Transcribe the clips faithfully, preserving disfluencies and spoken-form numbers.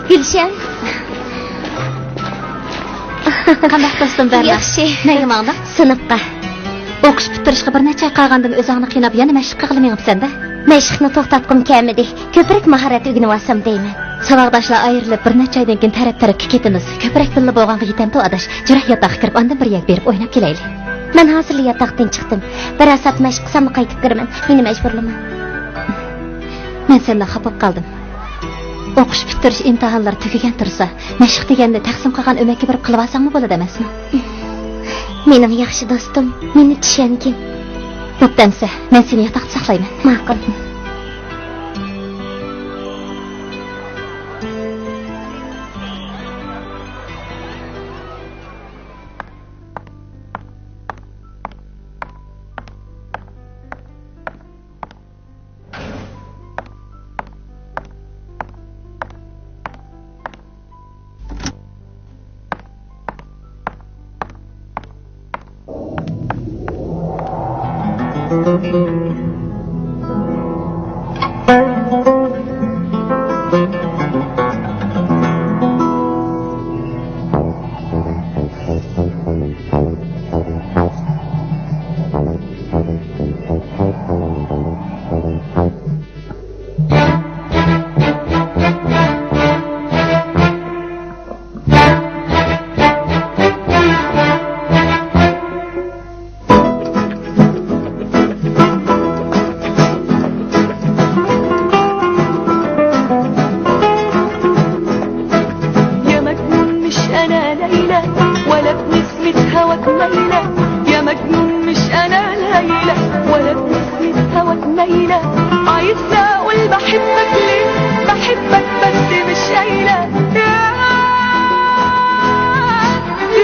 گۈلشەن. قانداق دوستۇم بەرنا؟ ياخشى. نەگە ماڭدىڭ؟ سىنىپقا. ئوقۇش پۈتتۈرۈشكە بىر نەچچە ئاي قالغاندىن ئۆزۈڭنى قىيناپ يەنە مەشىق قىلغىلى مېڭىپسەن-دە. مەشىقنى توختاتقۇم كەلمىدى. كۆپرەك ماھارەت ئۆگىنىۋالسام دەيمەن. ساۋاقداشلار ئايرىلىپ بىر نەچچە ئايدىن كېيىن تەرەپ-تەرەپكە كېتىمىز. كۆپرەك بىللە بولغانغا يېتەمدۇ ئاداش؟ جۈرئەت ياتاققا كىرىپ ئاندىن بىر يەگە بېرىپ ئويناپ كېلەيلى. مەن ھازىرلا ياتاقتىن چىقتىم. بىرەر سائەت مەشىق قىلساملا قايتىپ كىرىمەن. مېنى مەجبۇرلىما. مەن سەندىن خاپا بولۇپ قالدىم. ئوقۇش پۈتتۈرۈش ئىمتىھانلىرى تۈگىگەن تۇرسا، مەشىق دېگەننى تەقسىم قىلغان ئۆمەككە بېرىپ قىلىۋالساڭمۇ بولىدۇ ئەمەسمۇ؟ مېنىڭ ياخشى دوستۇم، مېنى چۈشەنگىن. بوپتۇ ئەمىسە، مەن سېنى ياتاقتا ساقلايمەن. ماقۇل. يا مجنون مش أنا ليلى، ولا بنسمة هواك ميلة. يا مجنون مش أنا ليلى، ولا بنسمة هواك ميلة. عايزني أقول بحبك ليه؟ بحبك بس مش قايلة. يا،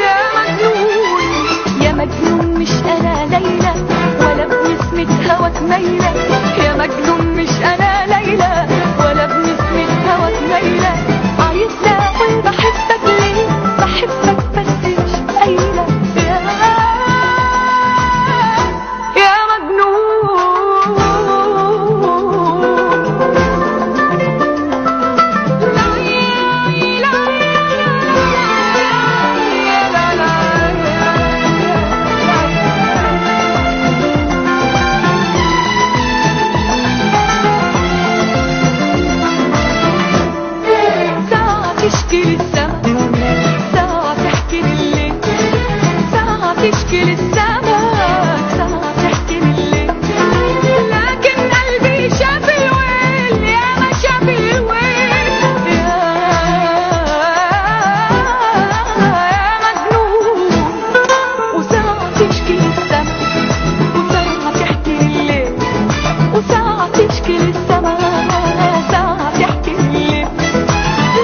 يا مجنون، يا مجنون مش أنا ليلى، ولا بنسمة هواك ميلة. يا مجنون مش أنا ليلى، ولا بنسمة هواك ميلة. عايزني أقول بحبك ليه؟ بحبك بس مش قايلة. يا، يا مجنون. ساعة تشكي للسما، ساعة تحكي لليل، ساعة تشكي للسما، ساعة تحكي لليل. لكن قلبي شاف الويل، يا ما شاف الويل. يا، يا مجنون. وساعة تشكي للسما، وساعة تحكي لليل، وساعة تشكي للسما، ساعة تحكي لليل.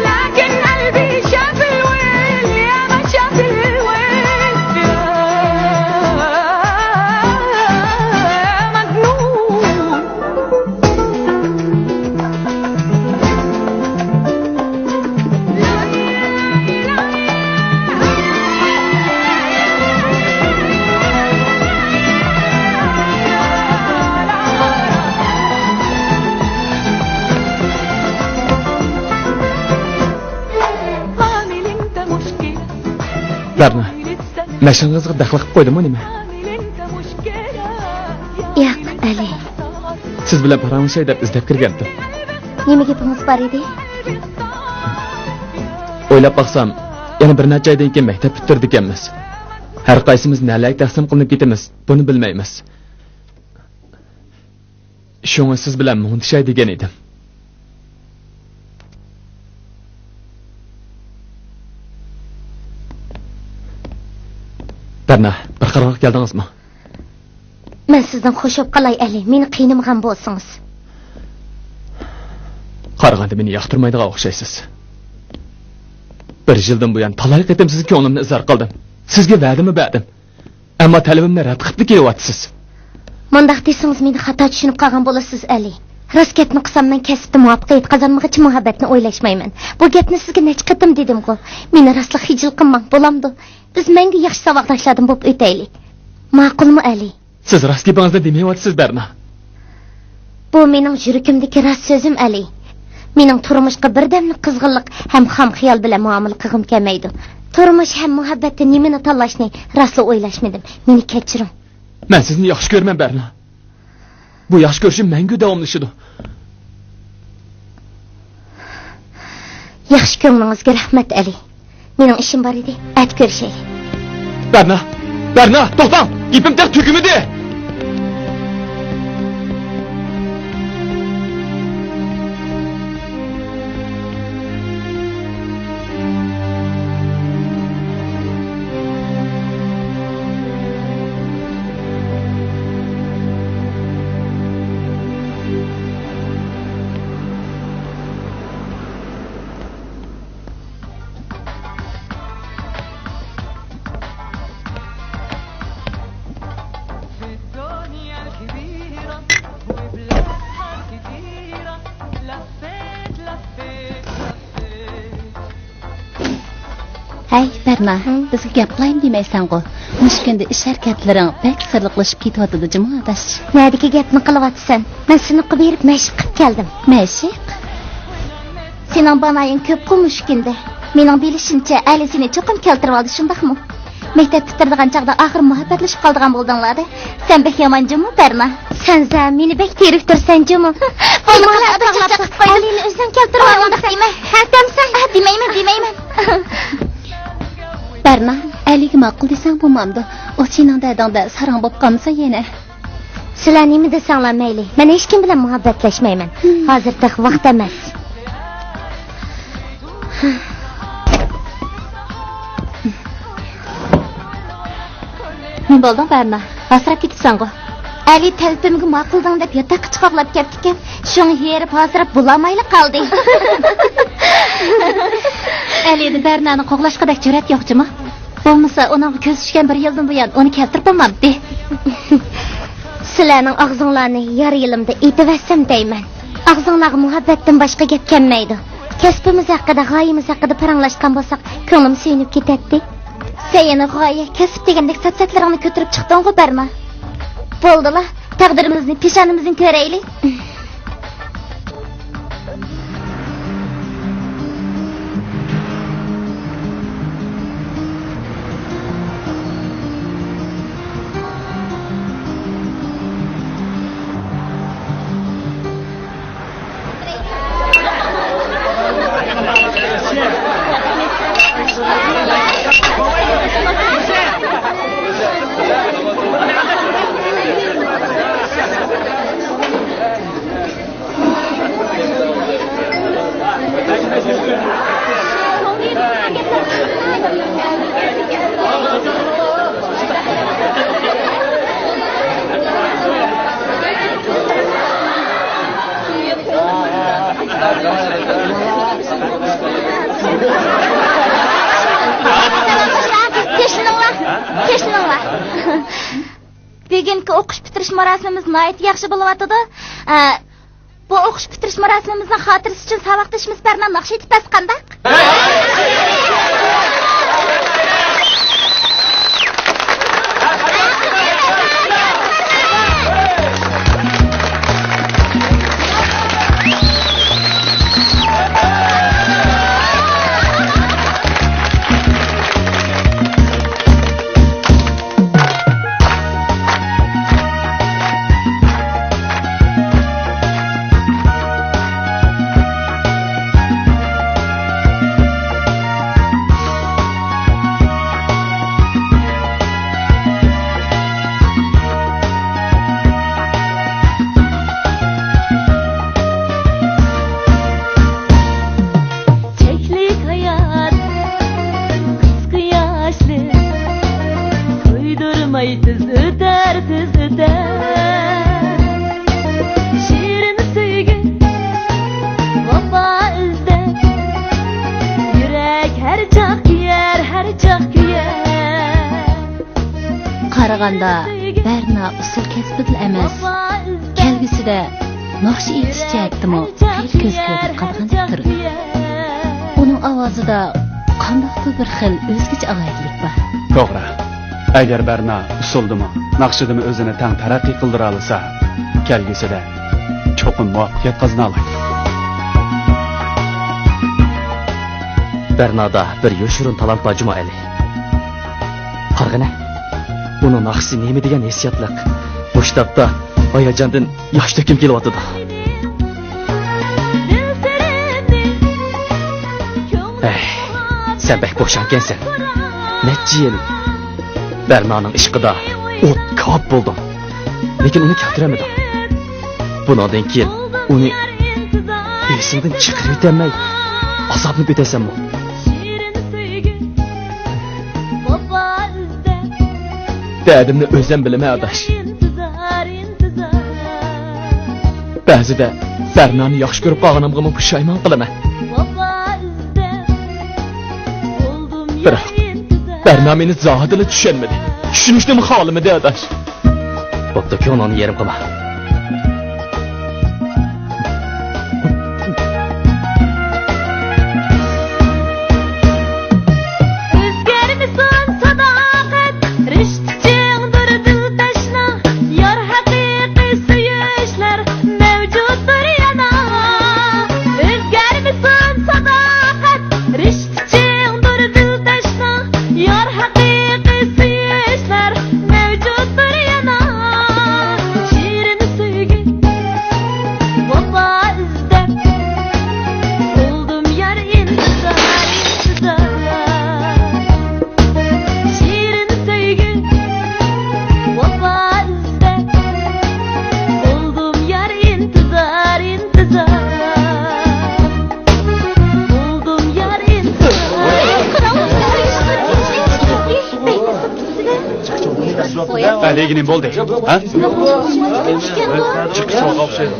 لكن قلبي شاف الويل، يا ما شاف الويل. يا مجنون. بەرنا، مەشىقىڭىزغا دەخلى قىلىپ قويدۇممۇ نېمە؟ ياق، ئەلى. سىز بىلەن پاراڭلىشاي دەپ ئىزدەپ كىرگەنتىم. نېمە گېپىڭىز بار ئىدى؟ ئويلاپ باقسام، يەنە بىر نەچچە ئايدىن كېيىن مەكتەپ پۈتتۈرىدىكەنمىز. ھەر قايسىمىز نەلەرگە تەقسىم قىلىنىپ كېتىمىز، بۇنى بىلمەيمىز. شۇڭا سىز بىلەن مۇڭدىشاي دېگەن ئىدىم. بەرنا، بىر قارىغا كەلدىڭىزمۇ؟ مەن سىزدىن خوش بولۇپ قالاي، ئەلى، مېنى قىينىمىغان بولسىڭىز. قارىغاندا مېنى ياقتۇرمايدىغان ئوخشايسىز. بىر يىلدىن بۇيان تالاي قېتىم سىزگە كۆڭلۈمنى ئىزھار قىلدىم. سىزگە ۋەدىمۇ بەردىم. ئەمما تەلىپىمنى رەت قىلىپلا كېلىۋاتىسىز. مۇنداق دېسىڭىز، مېنى خاتا چۈشىنىپ قالغان بولىسىز، ئەلى. راست گەپنى قىلسام، مەن كەسىپتە مۇۋەپپەقىيەت قازانمىغىچە مۇھەببەتنى ئويلاشمايمەن. بۇ گەپنى سىزگە نەچچە قېتىم دېدىمغۇ. مېنى راستلا خىجىل قىلماڭ، بولامدۇ؟ بىز مەڭگۈ ياخشى ساۋاقداشلاردىن بولۇپ ئۆتەيلى. ماقۇلمۇ، ئەلى؟ سىز راست گېپىڭىزنى دېمەيۋاتىسىز، بەرنا. بۇ مېنىڭ يۈرىكىمدىكى راست سۆزۈم، ئەلى. مېنىڭ تۇرمۇشقا بىردەملىك قىزغىنلىق ھەم خام خىيال بىلەن مۇئامىلە قىلغۇم كەلمەيدۇ. تۇرمۇش ھەم مۇھەببەتتە نېمىنى تاللاشنى راستلا ئويلاشمىدىم. مېنى كەچۈرۈڭ. مەن سىزنى ياخشى كۆرىمەن، بەرنا. بۇ ياخشى كۆرۈشۈم مەڭگۈ داۋاملىشىدۇ. ياخشى كۆڭلىڭىزگە رەھمەت، ئەلى. مېنىڭ ئىشىم بار ئىدى. ئەتە كۆرۈشەيلى. بەرنا! بەرنا! توختاڭ! گېپىم تېخى تۈگىمىدى! ھەي، بەرنا، ھە؟ بىزگە گەپ قىلايمۇ دېمەيسەنغۇ؟ مۇشۇ كۈندە ئىش ھەرىكەتلىرىڭ بەك سىرلىقلىشىپ كېتىۋاتىدۇ جۇمۇ ئاداش. نەدىكى گەپنى قىلىۋاتىسەن؟ مەن سىنىپقا بېرىپ مەشىق قىلىپ كەلدىم. مەشىق؟ سېنىڭ بانايىڭ كۆپقۇ مۇشۇ كۈندە. مېنىڭ بىلىشىمچە، ئەلى سېنى چوقۇم كەلتۈرۈۋالدى، شۇنداقمۇ؟ مەكتەپ پۈتتۈرىدىغان چاغدا ئاخىر مۇھەببەتلىشىپ قالىدىغان بولدۇڭلار-دە. سەن بەك يامان جۇمۇ، بەرنا. سەنسە مېنى بەك تېرىكتۈرىسەن جۇمۇ. بولدى، قىلە، ئەتە چاقچاق قىلىپ قويدۇم. ئەلىنى ئۆزۈڭ كەلتۈرۈۋالدىڭ دېمە. ھە، دەمسەن؟ ھە، دېمەيمەن، دېمەيمەن. بەرنا، ئەلىگە ماقۇل دېسەڭ بولمامدۇ؟ ئۇ سېنىڭ دەردىڭدە ساراڭ بولۇپ قالمىسا يەنە. سىلەر نېمە دېسەڭلار مەيلى، مەن ھېچكىم بىلەن مۇھەببەتلەشمەيمەن. ھازىر تېخى ۋاقىت ئەمەس. نېمە بولدۇڭ، بەرنا؟ ھاسىراپ كېتىپسەنغۇ؟ ئەلى تەلىپىمگە ماقۇلدىڭ دەپ ياتاققا چىقىپ ئاغلاپ كەپتىكەن. شۇڭا ھېرىپ ھاسىراپ بولالمايلا قالدى. ئەلىدە بەرنانى قوغلاشقۇدەك جۈرئەت يوق جۇمۇ. بولمىسا، ئۇنىڭغا كۆزى چۈشكەن بىر يىلدىن بۇيان ئۇنى كەلتۈرۈپ بولمامتى. سىلەرنىڭ ئاغزىڭلارنى يار يېلىمدا ئېتىۋەتسەم دەيمەن. ئاغزىڭلارغا مۇھەببەتتىن باشقا گەپ كەلمەيدۇ. كەسپىمىز ھەققىدە، غايىمىز ھەققىدە پاراڭلاشقان بولساق، كۆڭلۈم سۆيۈنۈپ كېتەتتى. سەن يەنە غايە، كەسىپ دېگەندەك سەت-سەتلىرىڭنى كۆتۈرۈپ چىقتىڭغۇ، بەرنا. بولدىلا، تەقدىرىمىزنى، پېشانىمىزنى كۆرەيلى. تىنچلىنىڭلار، تىنچلىنىڭلار. بۈگۈنكى ئوقۇش پۈتتۈرۈش مۇراسىمىمىز ناھايىتى ياخشى بولۇۋاتىدۇ. ئە، بۇ ئوقۇش پۈتتۈرۈش مۇراسىمىمىزنىڭ خاتىرىسى ئۈچۈن ساۋاقدىشىمىز بەرنا ناخشا ئېيتىپ بەرسە قانداق؟ چەكلىك ھايات، قىسقا ياشلىق، كۆيدۈرمەي تېز ئۆتەر، تېز ئۆتەر. شېرىن سۆيگۈ، ۋاپا ئىزدەپ، يۈرەك ھەر چاغ كۆيەر، ھەر چاغ كۆيەر. قارىغاندا، بەرنا ئۇسسۇل كەسپىدىلا ئەمەس، كەلگۈسىدە ناخشا ئېيتىش جەھەتتىمۇ خېلى كۆز كۆرۈپ قالغاندەك تۇرىدۇ. ئۇنىڭ ئاۋازىدا قانداقتۇر بىر خىل ئۆزگىچە ئالاھىدىلىك بار. توغرا. ئەگەر بەرنا ئۇسسۇلدىمۇ، ناخشىدىمۇ ئۆزىنى تەڭ تەرەققىي قىلدۇرالىسا، كەلگۈسىدە چوقۇم مۇۋەپپەقىيەت قازىنالايدۇ. بەرنادا بىر يوشۇرۇن تالانت بار جۇما ئەلى. قارىغىنە، ئۇنىڭ ناخشىسى نېمە دېگەن ھېسسىياتلىق. مۇشۇ تاپتا ھاياجاندىن ياش تۆككۈم كېلىۋاتىدۇ. ھەي، سەن بەك بوشاڭكەنسەن. نەچچە يىل بەرنانىڭ ئىشقىدا ئوتكاپ بولدۇڭ. لېكىن ئۇنى كەلتۈرەلمىدىڭ. بۇنىڭدىن كېيىن ئۇنى ئېسىڭدىن چىقىرىۋېتەلمەي ئازابلىنىپ ئۆتەسەنمۇ؟ دەردىمنى ئۆزۈم بىلىمەن، ئاداش. بەزىدە بەرنانى ياخشى كۆرۈپ قالغىنىمغىمۇ پۇشايمان قىلىمەن. بىراق، بەرنا مېنى زادىلا چۈشەنمىدى. چۈشىنىشنىمۇ خالىمىدى، ئاداش. بوپتۇ، كۆڭلۈڭنى يېرىم قىلما. ئۆزگەرمىسۇن ساداقەت، رىشتە چىڭدۇر دىلداشنىڭ، يار ھەقىقىي سۆيۈشلەر مەۋجۇتتۇر يەنە. ئۆزگەرمىسۇن ساداقەت، رىشتە چىڭدۇر دىلداشنىڭ، يار ھەقىقىي سۆيۈشلەر مەۋجۇتتۇر يەنە. شېرىن سۆيگۈ، ۋاپا ئىزدەپ، بولدۇم يار ئىنتىزار، ئىنتىزار. شېرىن سۆيگۈ، ۋاپا ئىزدەپ، بولدۇم يار ئىنتىزار، ئىنتىزار. بولدۇم يار ئىنتىزار. ھە، دېگىنىم بولدى. ھە؟ چىقىش بولغان ئوخشايدۇ.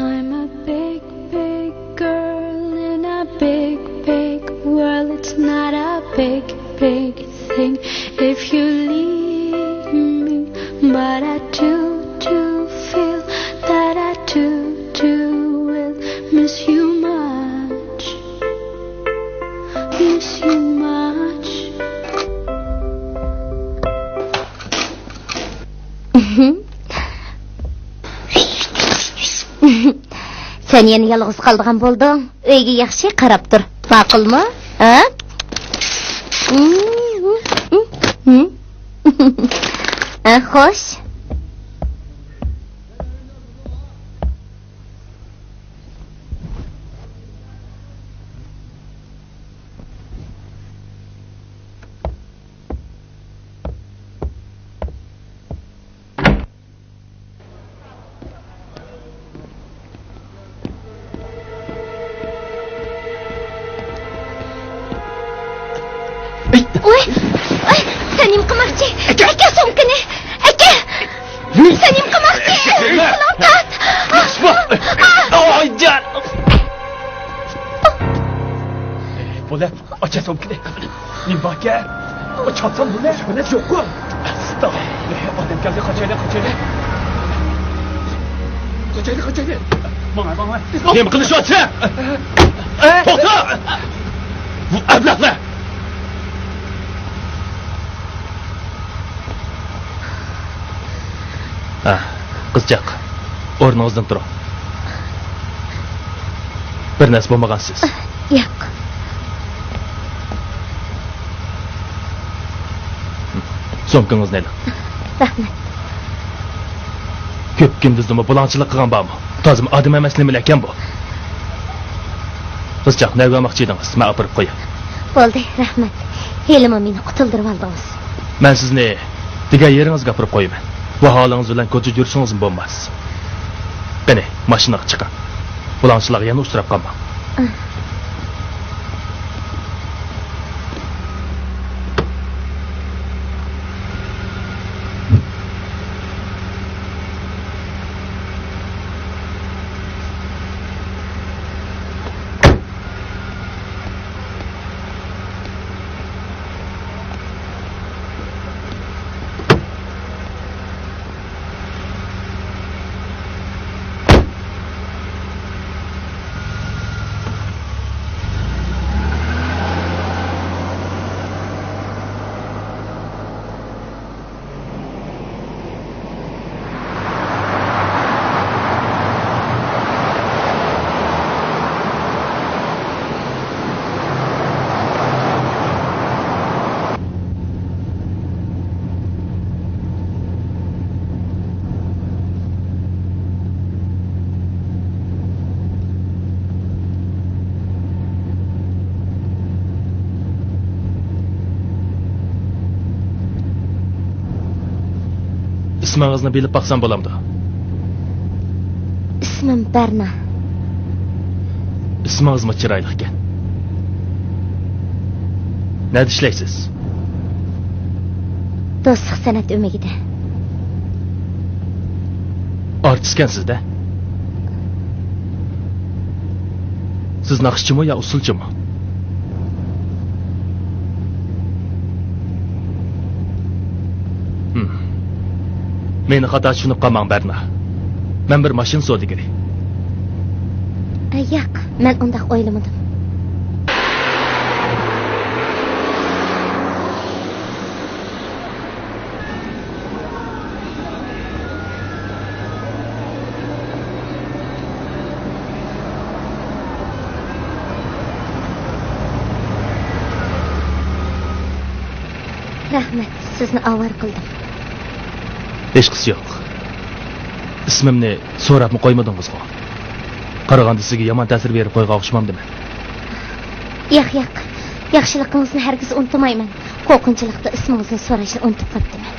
I'm a big, big girl in a big, big world. It's not a big, big thing if you leave me, but I do, do feel that I do, do will miss you much, miss you much. سەن يەنە يالغۇز قالىدىغان بولدۇڭ. ئۆيگە ياخشى قاراپ تۇر. ماقۇلمۇ؟ ھە؟ ھە، خوش. ۋاي، ۋاي، سەن نېمە قىلماقچى؟ ئەكە! ئەكە سومكىنى! ئەكە! سەن نېمە قىلماقچى؟ قولۇڭ تارت! بولە. ئاچا سومكىنى. نېمە باركەن؟ چاتسام بۇنى. بۇنى يوققۇ. ئەستەغپۇرۇللا. ئادەم كەلدى، قاچايلى، قاچايلى. قاچايلى، قاچايلى. ماڭا، ماڭا. نېمە قىلىشىۋاتىسەن؟ توختا! بۇ ئەبلەخلەر! ھە، قىزچاق، ئورنىڭىزدىن تۇرۇڭ. بىر نەرسە بولمىغانسىز. ياق. سومكىڭىزنى ئېلىڭ. رەھمەت. كۆپ كۈندۈزدىمۇ بۇلاڭچىلىق قىلغان بارمۇ؟ تازىمۇ ئادەم ئەمەس نېمىلەركەن بۇ؟ قىزچاق، نەگە بارماقچى ئىدىڭىز؟ مەن ئاپىرىپ قوياي. بولدى، رەھمەت. ھېلىمۇ مېنى قۇتۇلدۇرۇۋالدىڭىز. مەن سىزنى دېگەن يېرىڭىزگە ئاپىرىپ قويىمەن. بۇ ھالىڭىز بىلەن كوچىدا يۈرسىڭىزمۇ بولماس. قېنى، ماشىنىغا چىقىڭ. بۇلاڭچىلارغا يەنە ئۇچراپ قالماڭ. ئىسمىڭىزنى بىلىپ باقسام بولامدۇ؟ ئىسمىم بەرنا. ئىسمىڭىزمۇ چىرايلىقكەن. نەدە ئىشلەيسىز؟ دوستلۇق سەنئەت ئۆمىكىدە. ئارتىسكەنسىز-دە. سىز ناخشىچىمۇ يا ئۇسسۇلچىمۇ؟ ھىم. مېنى خاتا چۈشىنىپ قالماڭ، بەرنا. مەن بىر ماشىنا سودىگىرى. ئە، ياق، مەن ئۇنداق ئويلىمىدىم. رەھمەت، سىزنى ئاۋارە قىلدىم. ھېچقىسى يوق. ئىسمىمنى سوراپمۇ قويمىدىڭىزغۇ؟ قارىغاندا سىزگە يامان تەسىر بېرىپ قويغان ئوخشىمامدىمەن؟ ياق، ياق. ياخشىلىقىڭىزنى ھەرگىز ئۇنتۇمايمەن. قورقۇنچىلىقتا ئىسمىڭىزنى سوراشنى ئۇنتۇپ قاپتىمەن.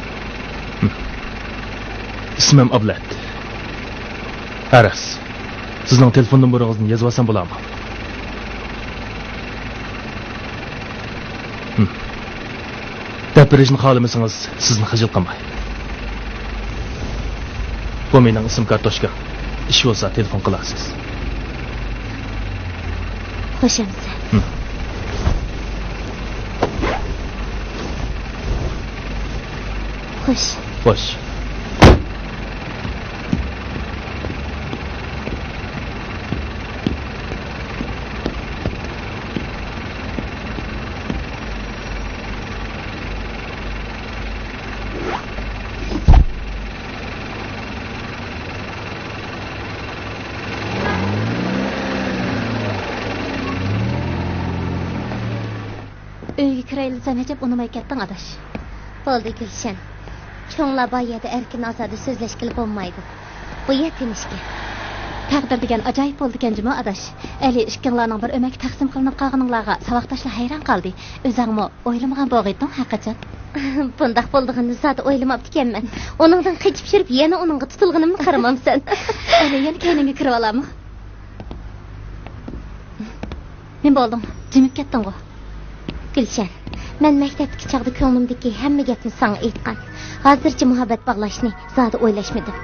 ھىم. ئىسمىم ئابلەت. ھە، راست. سىزنىڭ تېلېفون نومۇرىڭىزنى يېزىۋالسام بولامدۇ؟ ھىم. دەپ بېرىشنى خالىمىسىڭىز، سىزنى خىجىل قىلماي. بۇ مېنىڭ ئىسىم كارتوچكام. ئىش بولسا تېلېفون قىلارسىز. خوش ئەمىسە. ھىم. خوش. خوش. ئۆيگە كىرەيلىسەم ئەجەب ئۇنىماي كەتتىڭ، ئاداش. بولدى، گۈلشەن. چوڭلار بار يەردە ئەركىن-ئازادە سۆزلەشكىلى بولمايدۇ. بۇ يەر تىنچكەن. تەقدىر دېگەن ئاجايىپ بولىدىكەن جۇمۇ، ئاداش. ئەلى، ئىككىڭلارنىڭ بىر ئۆمەككە تەقسىم قىلىنىپ قالغىنىڭلارغا ساۋاقداشلار ھەيران قالدى. ئۆزەڭمۇ ئويلىمىغان بولغىيتتىڭ ھەرقاچان. بۇنداق بولىدىغىنىنى زادى ئويلىماپتىكەنمەن. ئۇنىڭدىن قېچىپ يۈرۈپ، يەنە ئۇنىڭغا تۇتۇلغىنىمنى قارىمامسەن؟ ئەلى، يەنە كەينىڭگە كىرىۋالامۇ؟ نېمە بولدۇڭ؟ جىمىپ كەتتىڭغۇ؟ گۈلشەن، مەن مەكتەپتىكى چاغدا كۆڭلۈمدىكى ھەممە گەپنى ساڭا ئېيتقان. ھازىرچە مۇھەببەت باغلاشنى زادى ئويلاشمىدىم.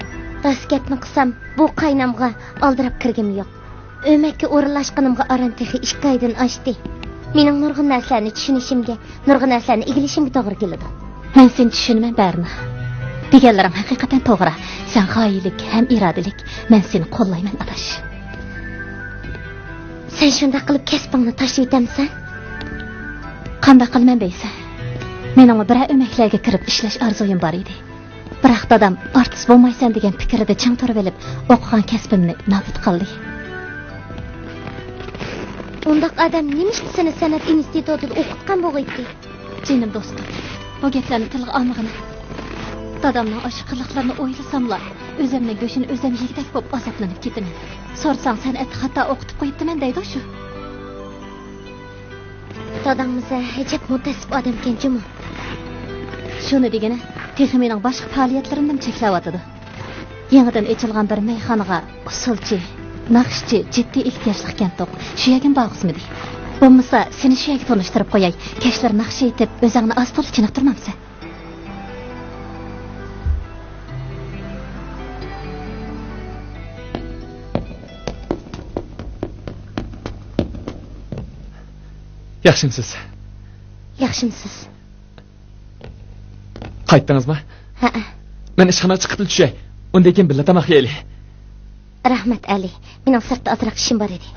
راست گەپنى قىلسام، بۇ قاينامغا ئالدىراپ كىرگۈم يوق. ئۆمەككە ئورۇنلاشقىنىمغا ئاران تېخى ئىككى ئايدىن ئاشتى. مېنىڭ نۇرغۇن نەرسىلەرنى چۈشىنىشىمگە، نۇرغۇن نەرسىلەرنى ئىگىلىشىمگە توغرا كېلىدۇ. مەن سېنى چۈشىنىمەن، بەرنا. دېگەنلىرىڭ ھەقىقەتەن توغرا. سەن غايىلىك ھەم ئىرادىلىك. مەن سېنى قوللايمەن، ئاداش. سەن شۇنداق قىلىپ كەسپىڭنى تاشلىۋېتەمسەن؟ قانداق قىلىمەن دەيسەن؟ مېنىڭمۇ بىرەر ئۆمەكلەرگە كىرىپ ئىشلەش ئارزۇيۇم بار ئىدى. بىراق دادام ئارتىس بولمايسەن دېگەن پىكرىدە چىڭ تۇرۇۋېلىپ، ئوقۇغان كەسپىمنى نابۇت قىلدى. ئۇنداق ئادەم نېمىشقا سېنى سەنئەت ئىنستىتۇتىدا ئوقۇتقان بولغىيتتى؟ جېنىم دوستۇم، بۇ گەپلەرنى تىلغا ئالمىغىنە. دادامنىڭ ئاشۇ قىلىقلىرىنى ئويلىساملا، ئۆزۈمنىڭ گۆشىنى ئۆزۈم يېگۈدەك بولۇپ ئازابلىنىپ كېتىمەن. سورىساڭ، سەنئەتتە خاتا ئوقۇتۇپ قويۇپتىمەن دەيدۇ شۇ. داداڭمۇ ئەجەب مۇتەئەسسىپ ئادەمكەن جۇمۇ. شۇنى دېگىنە، تېخى مېنىڭ باشقا پائالىيەتلىرىمنىمۇ چەكلەۋاتىدۇ. يېڭىدىن ئېچىلغان بىر مەيخانىغا ئۇسسۇلچى، ناخشىچى جىددىي ئېھتىياجلىق ئىكەنتۇق. شۇ يەرگىمۇ بارغۇسىمىدى. بولمىسا، سېنى شۇ يەرگە تونۇشتۇرۇپ قوياي. كەچلىرى ناخشا ئېيتىپ، ئۆزۈڭنى ئاز-تولا چېنىقتۇرمامسەن؟ ياخشىمسىز؟ ياخشىمسىز؟ قايتتىڭىزمۇ؟ ھەئە. مەن ئىشخانىغا چىقىپلا چۈشەي. ئۇندىن كېيىن بىللە تاماق يەيلى. رەھمەت، ئەلى. مېنىڭ سىرتتا ئازراق ئىشىم بار ئىدى.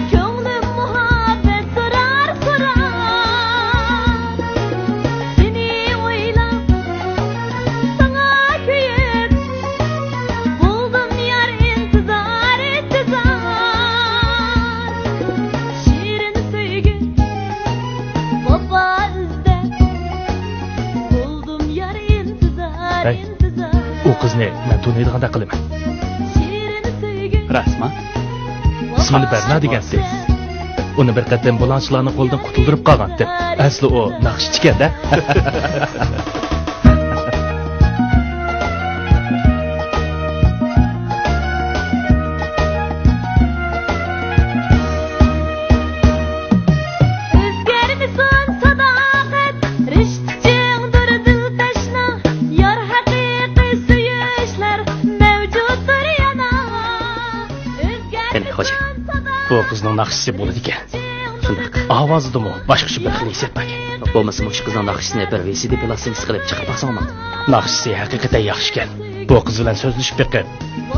كۆڭلۈم مۇھەببەت سورار، سورار. سېنى ئويلاپ، ساڭا كۆيۈپ، بولدۇم يار ئىنتىزار، ئىنتىزار. شېرىن سۆيگۈ، ۋاپا ئىزدەپ، بولدۇم يار ئىنتىزار، ھەي، ئىنتىزار. ئۇ قىزنى مەن تونۇيدىغاندەك قىلىمەن. راستما؟ ئىسمىنى بەرنا دېگەنتى. ئۇنى بىر قېتىم بۇلاڭچىلارنىڭ قولىدىن قۇتۇلدۇرۇپ قالغانتىم. ئەسلى ئۇ ناخشىچىكەن-دە. ئۆزگەرمىسۇن ساداقەت، رىشتە چىڭدۇر دىل تەشنا، يار ھەقىقىي سۆيۈشلەر مەۋجۇتتۇر يەنە. قېنى، خوجا، بۇ قىزنىڭ ناخشىسى بولىدىكەن. شۇنداق. ئاۋازىدىمۇ باشقىچە بىر خىل ھېسسىيات باركەن. بولمىسا مۇشۇ قىزنىڭ ناخشىسىنى بىر ۋى سى دى پلاستىنكىسى قىلىپ چىقىرىپ باقساڭ بولمامدۇ؟ ناخشىسى ھەقىقەتەن ياخشىكەن. بۇ قىز بىلەن سۆزلىشىپ بېقىپ،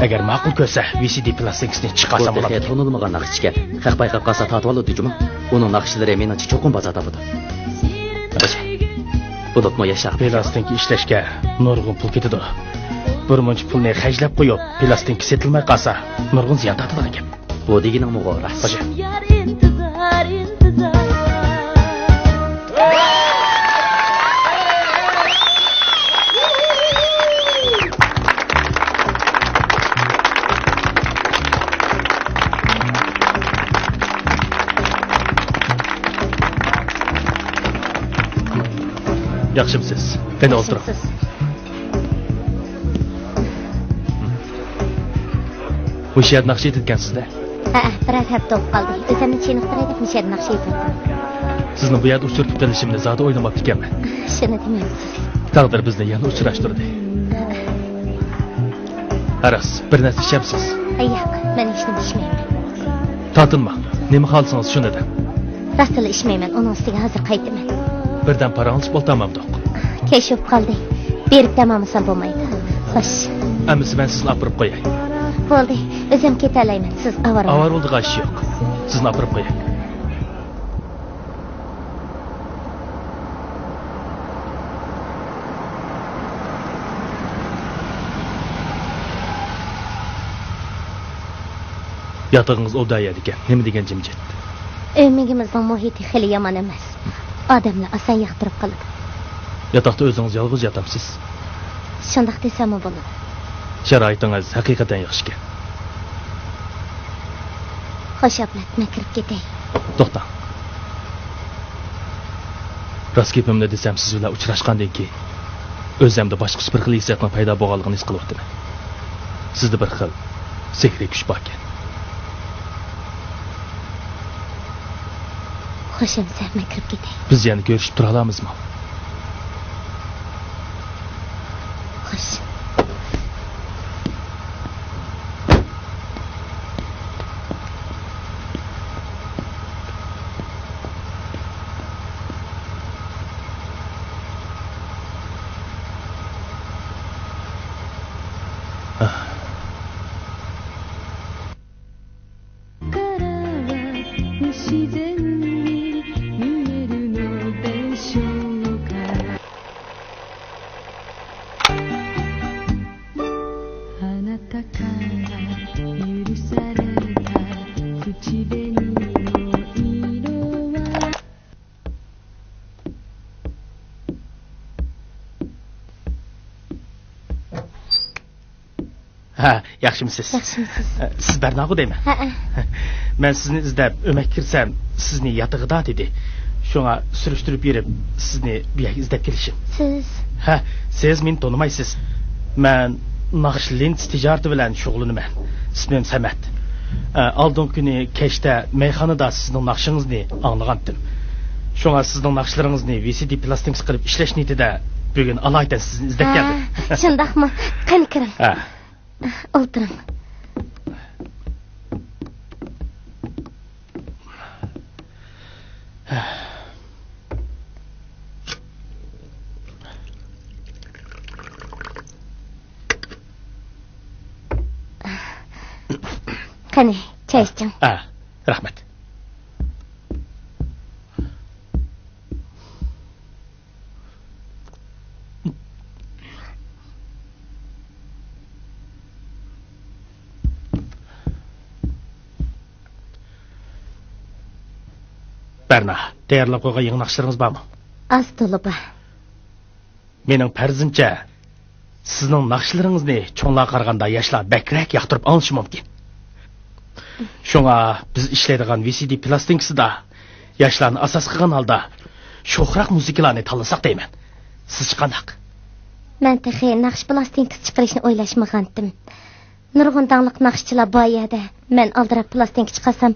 ئەگەر ماقۇل كۆرسە، ۋى سى دى پلاستىنكىسىنى چىقارسام بولامدىكەن. تېخى تونۇلمىغان ناخشىچىكەن. خەق بايقاپ قالسا تارتىۋالىدۇ جۇمۇ. ئۇنىڭ ناخشىلىرى مېنىڭچە چوقۇم بازار تاپىدۇ. بولۇپمۇ ياشاق. پلاستىنكا ئىشلەشكە نۇرغۇن پۇل كېتىدۇ. بىر مۇنچە پۇلنى خەجلەپ قويۇپ، پلاستىنكا سېتىلماي قالسا، نۇرغۇن زىيان تارتىدىغان گەپ. بۇ دېگىنىڭمۇ راست. خوجا. يار ئىنتىزار، ئىنتىزار. ياخشىمسىز؟ قېنى، ئولتۇرۇڭ. ياخشىمسىز؟ مۇشۇ يەردە ناخشا ئېيتىدىكەنسىز-دە؟ ھەئە، بىرەر ھەپتە بولۇپ قالدى. ئۆزۈمنى چېنىقتۇراي دەپ مۇشۇ يەردە ناخشا ئېيتىۋاتىمەن. سىزنى بۇ يەردە ئۇچرىتىپ قېلىشىمنى زادى ئويلىماپتىكەنمەن. شۇنى دېمەمسىز. تەقدىر بىزنى يەنە ئۇچراشتۇردى. ھەئە. ھە راست، بىر نەرسە ئىچەمسىز؟ ھە، ياق، مەن ھېچنېمە ئىچمەيمەن. تارتىنماڭ، نېمە خالىسىڭىز شۇنى دەڭ. راستلا ئىچمەيمەن، ئۇنىڭ ئۈستىگە ھازىر قايتىمەن. بىردەم پاراڭلىشىپ ئولتۇرمامدۇق؟ كەچ بولۇپ قالدى. بېرىپ دەم ئالمىسام بولمايدۇ. خوش. ئەمىسە مەن سىزنى ئاپىرىپ قوياي. بولدى، ئۆزۈم كېتەلەيمەن، سىز ئاۋارە بولۇڭ. ئاۋارە بولىدىغان ئىش يوق. سىزنى ئاپىرىپ قوياي. ياتىقىڭىز ئوبدان يەردىكەن. نېمە دېگەن جىمجىت. ئۆمىكىمىزنىڭ مۇھىتى خېلى يامان ئەمەس. ئادەملەر ئاسان ياقتۇرۇپ قالىدۇ. ياتاقتا ئۆزىڭىز يالغۇز ياتامسىز؟ شۇنداق دېسەممۇ بولىدۇ. شارائىتىڭىز ھەقىقەتەن ياخشىكەن. خوش ئابلەت، مەن كىرىپ كېتەي. توختاڭ. راست گېپىمنى دېسەم، سىز بىلەن ئۇچراشقاندىن كېيىن ئۆزۈمدە باشقىچە بىر خىل ھېسسىياتنىڭ پەيدا بولغانلىقىنى ھېس قىلىۋاتىمەن. سىزدە بىر خىل سېھرىي كۈچ باركەن. خوش ئەمىسە، مەن كىرىپ كېتەي. بىز يەنە كۆرۈشۈپ تۇرالامىزمۇ؟ خوش. ھە، ياخشىمسىز؟ ياخشىمسىز؟ ئە، سىز بەرناغۇ دەيمەن. ھەئە. مەن سىزنى ئىزدەپ ئۆمەككە كىرسەم، سىزنى ياتىقىدا دېدى. شۇڭا سۈرۈشتۈرۈپ يۈرۈپ، سىزنى بۇ يەرگە ئىزدەپ كېلىشىم. سىز؟ ھە، سىز مېنى تونۇمايسىز. مەن ناخشا لېنتىسى تىجارىتى بىلەن شۇغۇللىنىمەن. ئىسمىم سەمەت. ئە، ئالدىنقى كۈنى كەچتە مەيخانىدا سىزنىڭ ناخشىڭىزنى ئاڭلىغانتىم. شۇڭا سىزنىڭ ناخشىلىرىڭىزنى ۋى سى دى پلاستىنكىسى قىلىپ ئىشلەش نىيىتىدە بۈگۈن ئالايىتەن سىزنى ئىزدەپ كەلدىم. ھە، شۇنداقمۇ؟ قېنى كىرىڭ. ھە. ئولتۇرۇڭ. قېنى، چاي ئىچىڭ. ھە، رەھمەت. بەرنا، تەييارلاپ قويغان يېڭى ناخشىلىرىڭىز بارمۇ؟ ئاز تولا بار. مېنىڭ پەرىزىمچە، سىزنىڭ ناخشىلىرىڭىزنى چوڭلارغا قارىغاندا ياشلار بەكرەك ياقتۇرۇپ ئاڭلىشى مۇمكىن. شۇڭا بىز ئىشلەيدىغان ۋى سى دى پىلاستىنكىسىدا ياشلارنى ئاساس قىلغان ھالدا شوخراق مۇزىكىلارنى تاللىساق دەيمەن. سىزچە قانداق؟ مەن تېخى ناخشا پىلاستىنكىسى چىقىرىشنى ئويلاشمىغانتىم. نۇرغۇن داڭلىق ناخشىچىلار بار يەردە مەن ئالدىراپ پىلاستىنكا چىقارسام،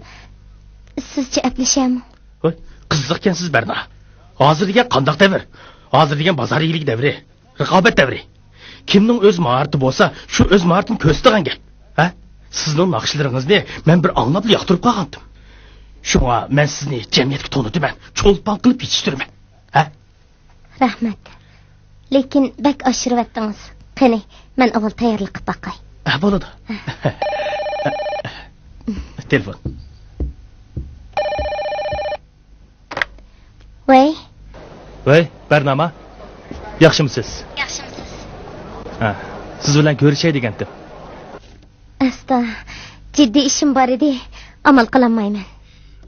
سىزچە ئەپلىشەرمۇ؟ ۋاي، قىزىقكەنسىز بەرنا. ھازىر دېگەن قانداق دەۋر؟ ھازىر دېگەن بازار ئىگىلىكى دەۋرى، رىقابەت دەۋرى. كىمنىڭ ئۆز ماھارىتى بولسا، شۇ ئۆز ماھارىتىنى كۆرسىتىدىغان گەپ. ھە؟ سىزنىڭ ناخشىلىرىڭىزنى مەن بىر ئاڭلاپلا ياقتۇرۇپ قالغانتىم. شۇڭا مەن سىزنى جەمئىيەتكە تونۇتىمەن، چولپان قىلىپ يېتىشتۈرىمەن. ھە؟ رەھمەت. لېكىن بەك ئاشۇرۇۋەتتىڭىز. قېنى، مەن ئاۋۋال تەييارلىق قىلىپ باقاي. ھە، بولىدۇ. تېلېفون. ۋەي. ۋەي، بەرناما. ياخشىمۇسىز؟ ياخشىمۇسىز؟ ھە، سىز بىلەن كۆرۈشەي دېگەنتىم. ئاستا، جىددىي ئىشىم بار ئىدى، ئامال قىلالمايمەن.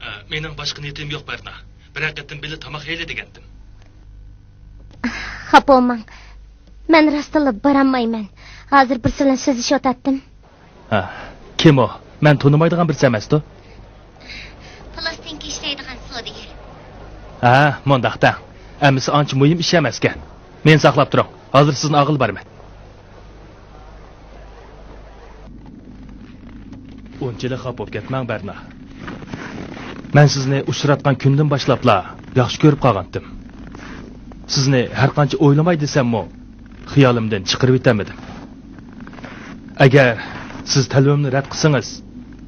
ئە، مېنىڭ باشقا نىيىتىم يوق، بەرنا. بىرەر قېتىم بىللە تاماق يەيلى دېگەنتىم. خاپا بولماڭ. مەن راستتىنلا بارالمايمەن. ھازىر بىرسى بىلەن سۆزلىشىۋاتاتتىم. ھە، كىم ئۇ؟ مەن تونۇمايدىغان بىرسى ئەمەستۇ؟ پىلاستىنكا ئىشلەيدىغان سودىگەر. ھە، مۇنداق دەڭ. ئەمىسە ئانچە مۇھىم ئىش ئەمەسكەن. مېنى ساقلاپ تۇرۇڭ. ھازىر سىزنى ئالغىلى بارىمەن. ئۇنچىلىك خاپا بولۇپ كەتمەڭ، بەرنا. مەن سىزنى ئۇچراتقان كۈندىن باشلاپلا ياخشى كۆرۈپ قالغانتىم. سىزنى ھەر قانچە ئويلىماي دېسەممۇ، خىيالىمدىن چىقىرىۋېتەلمىدىم. ئەگەر سىز تەلىپىمنى رەت قىلسىڭىز،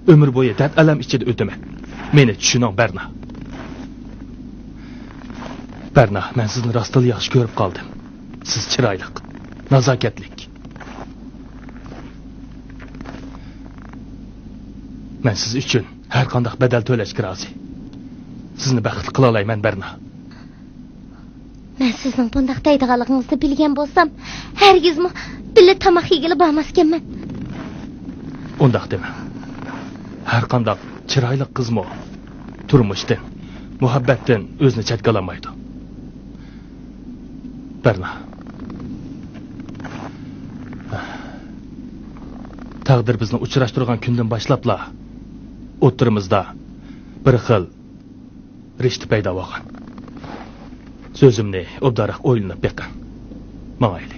ئۆمۈر بويى دەرد-ئەلەم ئىچىدە ئۆتىمەن. مېنى چۈشىنىڭ، بەرنا. بەرنا، مەن سىزنى راستتىنلا ياخشى كۆرۈپ قالدىم. سىز چىرايلىق، نازاكەتلىك. مەن سىز ئۈچۈن ھەر قانداق بەدەل تۆلەشكە رازى. سىزنى بەختلىك قىلالايمەن، بەرنا. مەن سىزنىڭ بۇنداق دەيدىغانلىقىڭىزنى بىلگەن بولسام، ھەرگىزمۇ بىللە تاماق يېگىلى بارماسكەنمەن. ئۇنداق دېمەڭ. ھەر قانداق چىرايلىق قىزمۇ تۇرمۇشتىن، مۇھەببەتتىن ئۆزىنى چەتكە ئالالمايدۇ. بەرنا. تەقدىر بىزنى ئۇچراشتۇرغان كۈندىن باشلاپلا ئوتتۇرىمىزدا بىر خىل رىشتە پەيدا بولغان. سۆزۈمنى ئوبدانراق ئويلىنىپ بېقىڭ. ماڭايلى.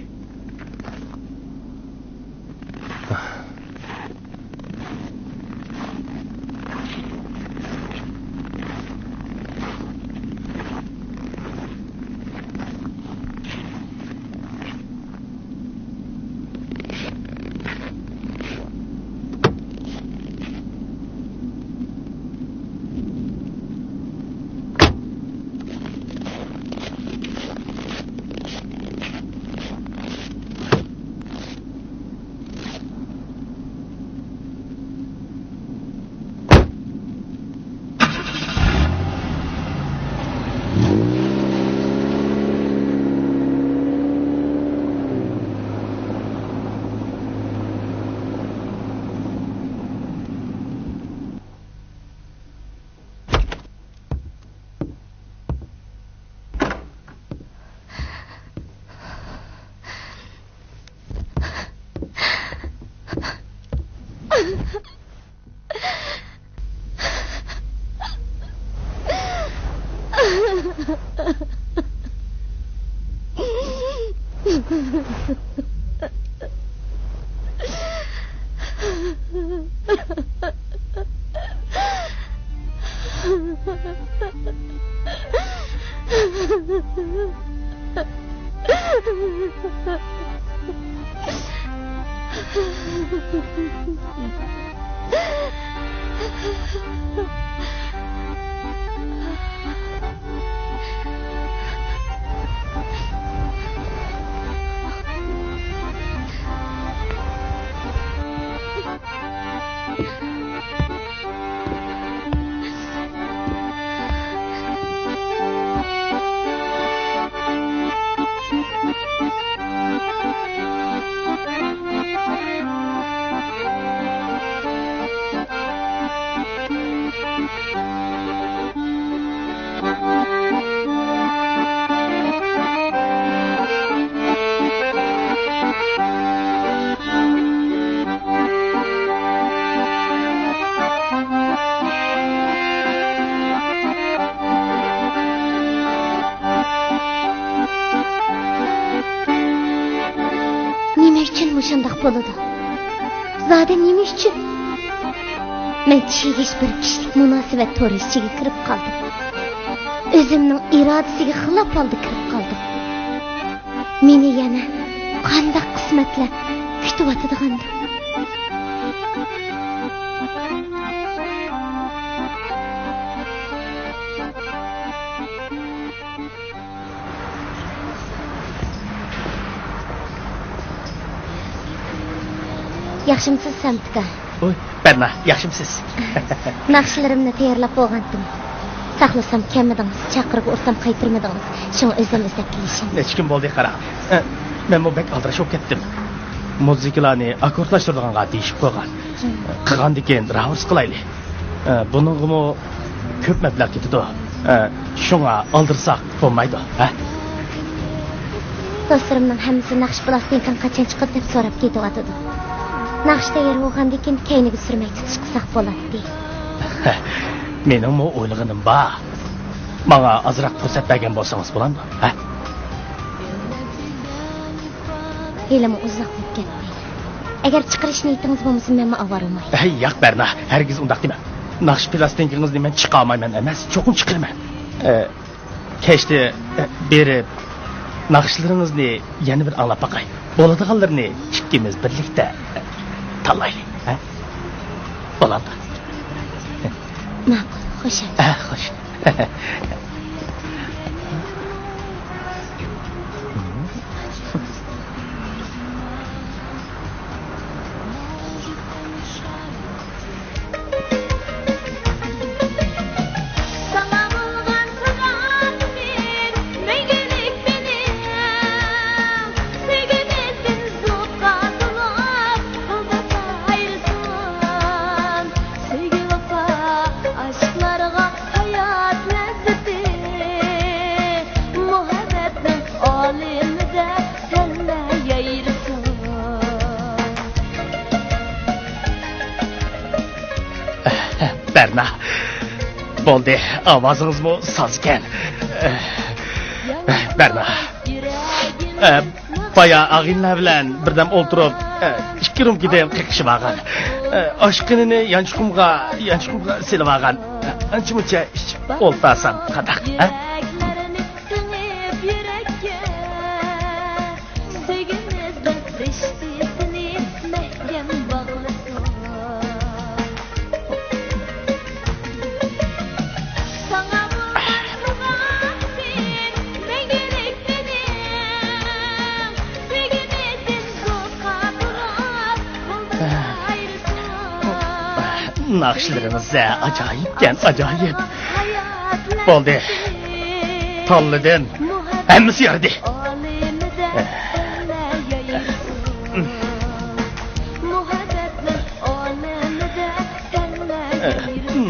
شۇنداق بولىدۇ. زادى نېمە ئۈچۈن؟ مەن چىگىش بىر كىشىلىك مۇناسىۋەت تورى ئىچىگە كىرىپ قالدىم. ئۆزۈمنىڭ ئىرادىسىگە خىلاپ ھالدا كىرىپ قالدىم. مېنى يەنە قانداق قىسمەتلەر كۈتۈۋاتىدىغاندۇ؟ ياخشىمسىز، سامىت ئاكا؟ ۋوي، بەرنا، ياخشىمسىز؟ ناخشىلىرىمنى تەييارلاپ بولغانتىم. ساقلىسام كەلمىدىڭىز، چاقىرغۇ ئۇرسام قايتۇرمىدىڭىز. شۇڭا ئۆزۈم ئىزدەپ كېلىشىم. نەچچە كۈن بولدى، قاراڭ. ئە، مەنمۇ بەك ئالدىراش بولۇپ كەتتىم. مۇزىكىلارنى ئاككوردلاشتۇرىدىغانغا دېيىشىپ قويغان. قىلغاندىكىن راۋۇرس قىلايلى. ئە، بۇنىڭغىمۇ كۆپ مەبلەغ كېتىدۇ. ئە، شۇڭا ئالدىرىساق بولمايدۇ، ھە؟ دوستلىرىمنىڭ ھەممىسى ناخشا پىلاستىنكاڭ قاچان چىقىدۇ دەپ سوراپ كېتىۋاتىدۇ. ناخشا تەييار بولغاندىن كېيىن كەينىگە سۈرمەي تۇتۇش قىلساق بولاتتى. مېنىڭمۇ ئويلىغىنىم بار. ماڭا ئازراق پۇرسەت بەرگەن بولسىڭىز بولامدۇ، ھە؟ ھېلىمۇ ئۇزاق بولۇپ كەتتى. ئەگەر چىقىرىش نىيىتىڭىز بولمىسا، مەنمۇ ئاۋارە بولماي. ھەي، ياق، بەرنا، ھەرگىز ئۇنداق دېمەڭ. ناخشا پىلاستىنكىڭىزنى مەن چىقارمايمەن ئەمەس، چوقۇم چىقىرىمەن. ئە، كەچتە، ئە، بېرىپ، ناخشىلىرىڭىزنى يەنە بىر ئاڭلاپ باقاي. بولىدىغانلىرىنى ئىككىمىز بىرلىكتە، ئە، تاللايلى، ھە؟ بولامدۇ؟ ماقۇل، خوش. ئە، خوش. ساڭا بولغان سازامدىن مەڭگۈلۈك مېنىڭ، سۆيگۈمىزدىن زوققا تولۇپ، بولدى ئايرىلسۇن. سۆيگۈ ۋاپا ئاشىقلارغا ھايات لەززىتى، مۇھەببەتنىڭ ئالىمىدە سەنلا يايرىسۇن. بەرنا، بولدى، ئاۋازىڭىزمۇ سازكەن. بەرنا، بايا ئاغىنىلەر بىلەن بىردەم ئولتۇرۇپ، ئىككى رومكىدىن قېقىشىۋالغان. ئاشقىنىنى يانچۇقۇمغا، يانچۇقۇمغا سېلىۋالغان. ئانچە-مۇنچە ئىچىپ ئولتۇرسام قانداق، ھە؟ سۆيگۈمىزنىڭ رىشتىسىنى مەھكەم باغلىسۇن. ساڭا بولغان سازامدىن مەڭگۈلۈك مېنىڭ، سۆيگۈمىزدىن زوققا تولۇپ، بولدى ئايرىلسۇن. ناخشىلىرىڭىز ئاجايىپكەن، ئاجايىپ. بولدى. تاللىدىم. ھەممىسى يارىدى.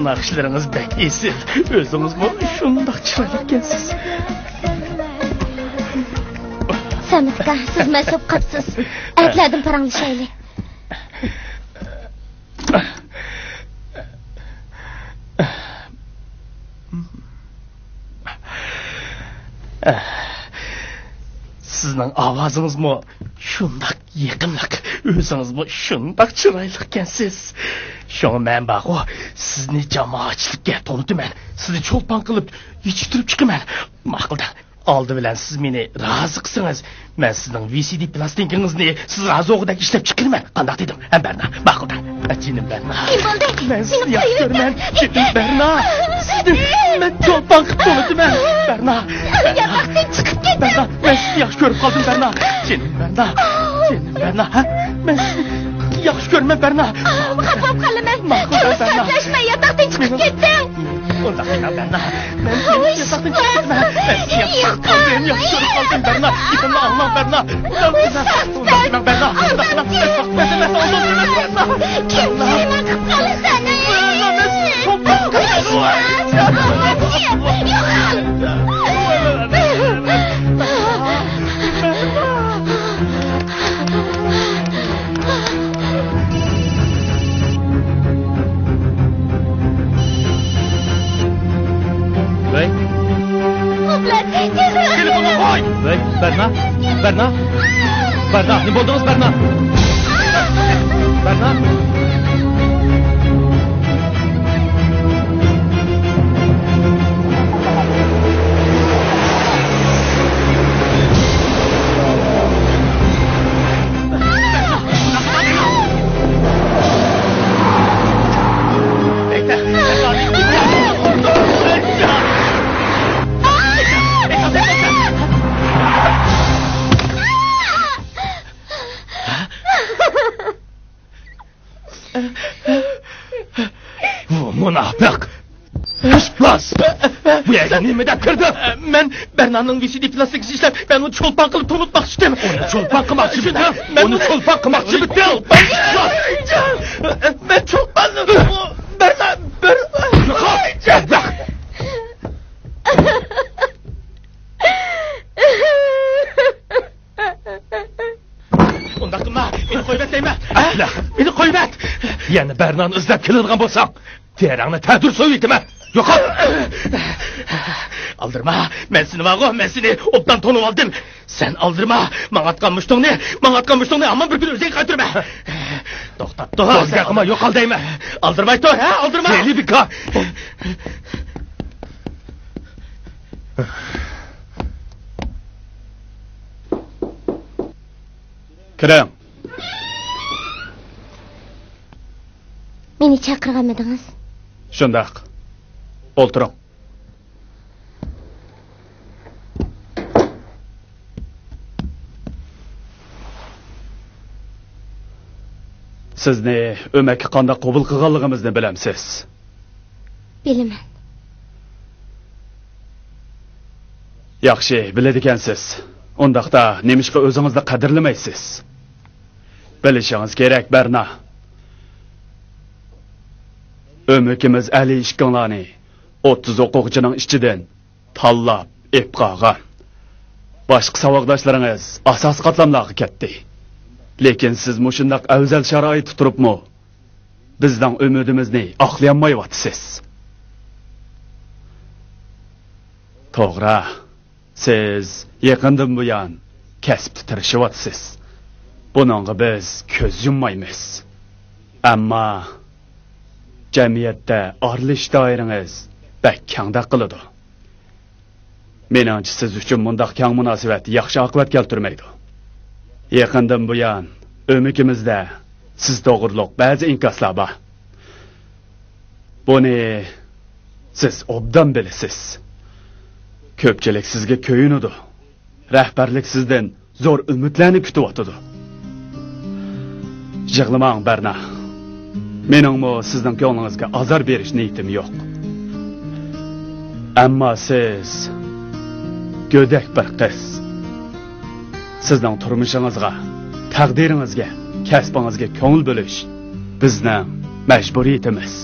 ناخشىلىرىڭىز بەك ئېسىل. ئۆزىڭىزمۇ شۇنداق چىرايلىقكەنسىز. سامىت ئاكا، سىز مەست بولۇپ قاپسىز. ئەتىلەردىن پاراڭلىشايلى. سىزنىڭ ئاۋازىڭىزمۇ شۇنداق يېقىملىق، ئۆزىڭىزمۇ شۇنداق چىرايلىقكەنسىز. شۇڭا مەن بارغۇ، سىزنى جامائەتچىلىككە تونۇتىمەن. سىزنى چولپان قىلىپ يېتىشتۈرۈپ چىقىمەن. ماقۇل دەڭ. ئالدى بىلەن سىز مېنى رازى قىلسىڭىز، مەن سىزنىڭ ۋى سى دى پىلاستىنكىڭىزنى سىز رازى بولغۇدەك ئىشلەپ چىقىرىمەن. قانداق دېدىم؟ ھە، بەرنا، ماقۇل دەڭ. ھە، جېنىم بەرنا. نېمە بولدى؟ مەن سىزنى ياخشى كۆرىمەن. جېنىم بەرنا. سىزنى مەن چولپان قىلىپ تونۇتىمەن. بەرنا. ياتاقتىن چىقىپ كېتىڭ. بەرنا، مەن سىزنى ياخشى كۆرۈپ قالدىم، بەرنا. جېنىم بەرنا. جېنىم بەرنا، ھە؟ مەن سىزنى ياخشى كۆرىمەن، بەرنا. خاپا بولۇپ قالىمەن. ماقۇل دەڭ، بەرنا. ياتاقتىن چىقىپ كېتىڭ. ئۇنداق دېمەڭ، بەرنا. مەن سېنى ياتاقتىن چىقىپ كېتىمەن. مەن سېنى ياخشى كۆرۈپ قالدىم، ياخشى كۆرۈپ قالدىم، بەرنا. گېپىمنى ئاڭلاڭ، بەرنا. ئۇنداق دېمەڭ، ئۇنداق دېمەڭ، بەرنا. ئۇنداق دېمەڭ، مەن ساقىت ئەمەس، ئالداۋچى ئەمەس، بەرنا. كىم نېمە قىلىپ قالدى سېنى؟ بەرنا، مەن سېنى چولپان قىلىپ تونۇتىمەن. يوقال! ۋەي. تېلېفوننى قوي! ۋەي، بەرنا! بەرنا! بەرنا، نېمە بولدىڭىز، بەرنا؟ بەرنا! بۇ مۇناپىق! ئىپلاس! بۇ يەرگە نېمە دەپ كىردىڭ؟ مەن بەرنانىڭ بېشىدا ئىپلاستىك ئىشلەپ، مەن ئۇنى چولپان قىلىپ تونۇتماقچى ئىدىم. ئۇنى چولپان قىلماقچى ئىدىڭ؟ مەن ئۇنى چولپان قىلماقچى ئىدىڭ؟ مەن چولپان، بەرنا، بەر... يوقال! بەدبەخت! ئۇنداق قىلما، مېنى قويۇۋەت دەيمەن. ھە؟ مېنى قويۇۋەت! يەنە بەرنانى ئىزدەپ كېلىدىغان بولساڭ، تېرەڭنى تەتۈر سويۇۋېتىمەن. يوقال! ئالدىرىما، مەن سېنى بارغۇ، مەن سېنى ئوبدان تونۇۋالدىم. سەن ئالدىرىما، ماڭا ئاتقان مۇشتۇڭنى، ماڭا ئاتقان مۇشتۇڭنى ھامان بىر كۈنى ئۆزۈڭگە قايتۇرىمەن. توختاپ تۇر. بولدى، قىلما، يوقال دەيمەن. ئالدىرماي تۇر، ھە، ئالدىرما. زېلىبىكا! كىرىڭ. مېنى چاقىرغانمىدىڭىز؟ شۇنداق. ئولتۇرۇڭ. سىزنى ئۆمەككە قانداق قوبۇل قىلغانلىقىمىزنى بىلەمسىز؟ بىلىمەن. ياخشى، بىلىدىكەنسىز. ئۇنداقتا نېمىشقا ئۆزىڭىزنى قەدىرلىمەيسىز؟ بىلىشىڭىز كېرەك، بەرنا. ئۆمىكىمىز ئەلى ئىككىڭلارنى ئوتتۇز ئوقۇغۇچىنىڭ ئىچىدىن تاللاپ ئېلىپ قالغان. باشقا ساۋاقداشلىرىڭىز ئاساسىي قاتلاملارغا كەتتى. لېكىن سىز مۇشۇنداق ئەۋزەل شارائىتتا تۇرۇپمۇ بىزنىڭ ئۈمىدىمىزنى ئاقلىيالمايۋاتىسىز. توغرا، سىز يېقىندىن بۇيان كەسىپتە تىرىشىۋاتىسىز. بۇنىڭغا بىز كۆز يۇممايمىز. ئەمما جەمئىيەتتە ئارىلىشىش دائىرىڭىز بەك كەڭدەك قىلىدۇ. مېنىڭچە، سىز ئۈچۈن مۇنداق كەڭ مۇناسىۋەت ياخشى ئاقىۋەت كەلتۈرمەيدۇ. يېقىندىن بۇيان ئۆمىكىمىزدە سىز توغرۇلۇق بەزى ئىنكاسلار بار. بۇنى سىز ئوبدان بىلىسىز. كۆپچىلىك سىزگە كۆيۈنىدۇ. رەھبەرلىك سىزدىن زور ئۈمىدلەرنى كۈتۈۋاتىدۇ. يىغلىماڭ، بەرنا. مېنىڭمۇ سىزنىڭ كۆڭلىڭىزگە ئازار بېرىش نىيىتىم يوق. ئەمما سىز گۆدەك بىر قىز. سىزنىڭ تۇرمۇشىڭىزغا، تەقدىرىڭىزگە، كەسپىڭىزگە كۆڭۈل بۆلۈش بىزنىڭ مەجبۇرىيىتىمىز.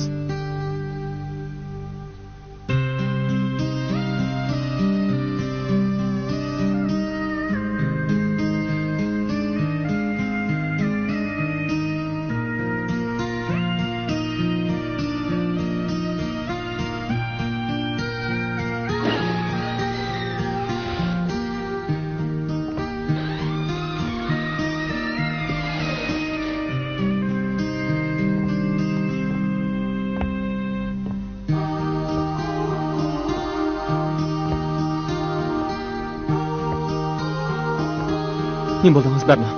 نېمە بولدىڭىز، بەرنا؟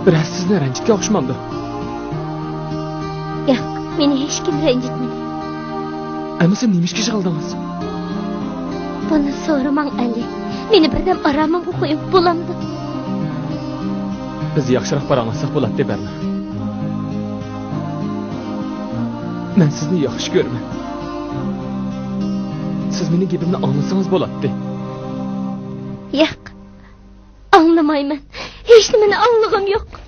بىرەرسى سىزنى رەنجىتكەن ئوخشىمامدۇ؟ ياق، مېنى ھېچكىم رەنجىتمىدى. ئەمىسە نېمە ئىشقا يىغىلدىڭىز؟ بۇنى سورىماڭ، ئەلى. مېنى بىردەم ئارامىمغا قويۇڭ، بولامدۇ؟ بىز ياخشىراق پاراڭلاشساق بولاتتى، بەرنا. مەن سىزنى ياخشى كۆرىمەن. سىز مېنىڭ گېپىمنى ئاڭلىسىڭىز بولاتتى. ياق، ئاڭلىمايمەن. ھېچنېمىنى ئاڭلىغۇم يوق.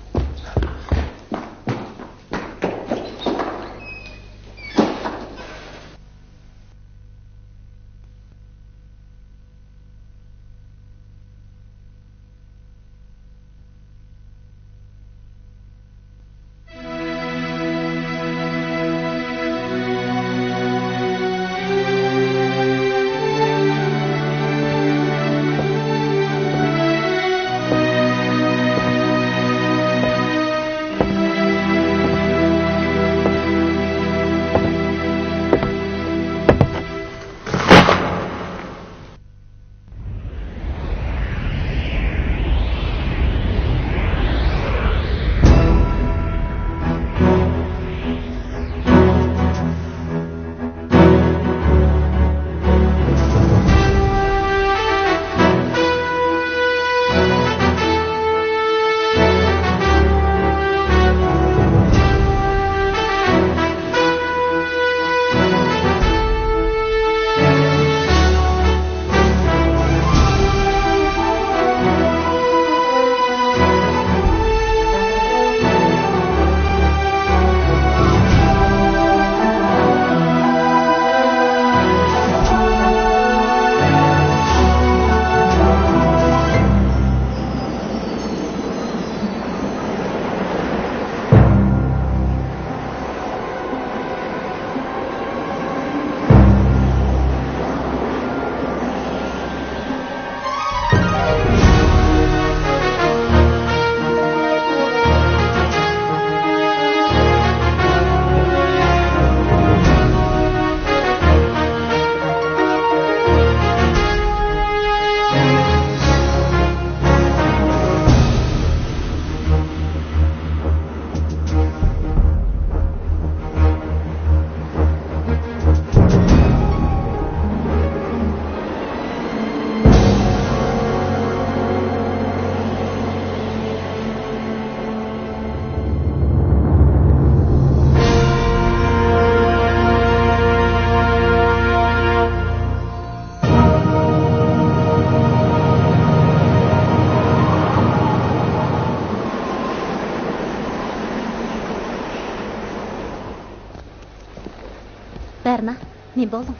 بەرنا، نېمە بولدۇڭ؟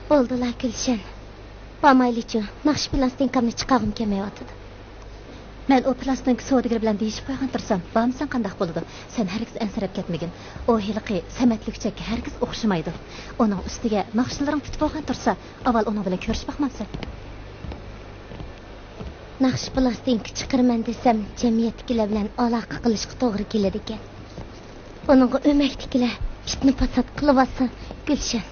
بولدىلا، گۈلشەن. بارمايلىچۇ، ناخشا پىلاستىنكامنى چىقارغۇم كەلمەيۋاتىدۇ. مەن ئۇ پىلاستىنكا سودىگىرى بىلەن دېيىشىپ قويغان تۇرسام، بارمىساڭ قانداق بولىدۇ؟ سەن ھەرگىز ئەنسىرەپ كەتمىگىن. ئۇ ھېلىقى سەمەت لۈكچەككە ھەرگىز ئوخشىمايدۇ. ئۇنىڭ ئۈستىگە ناخشىلىرىڭ پۈتۈپ بولغان تۇرسا، ئاۋۋال ئۇنىڭ بىلەن كۆرۈشۈپ باقمامسەن؟ ناخشا پىلاستىنكا چىقىرىمەن دېسەم، جەمئىيەتتىكىلەر بىلەن ئالاقە قىلىشقا توغرا كېلىدىكەن. بۇنىڭغا ئۆمەكتىكىلەر پىتنە-پاسات قىلىۋاتسا، گۈلشەن.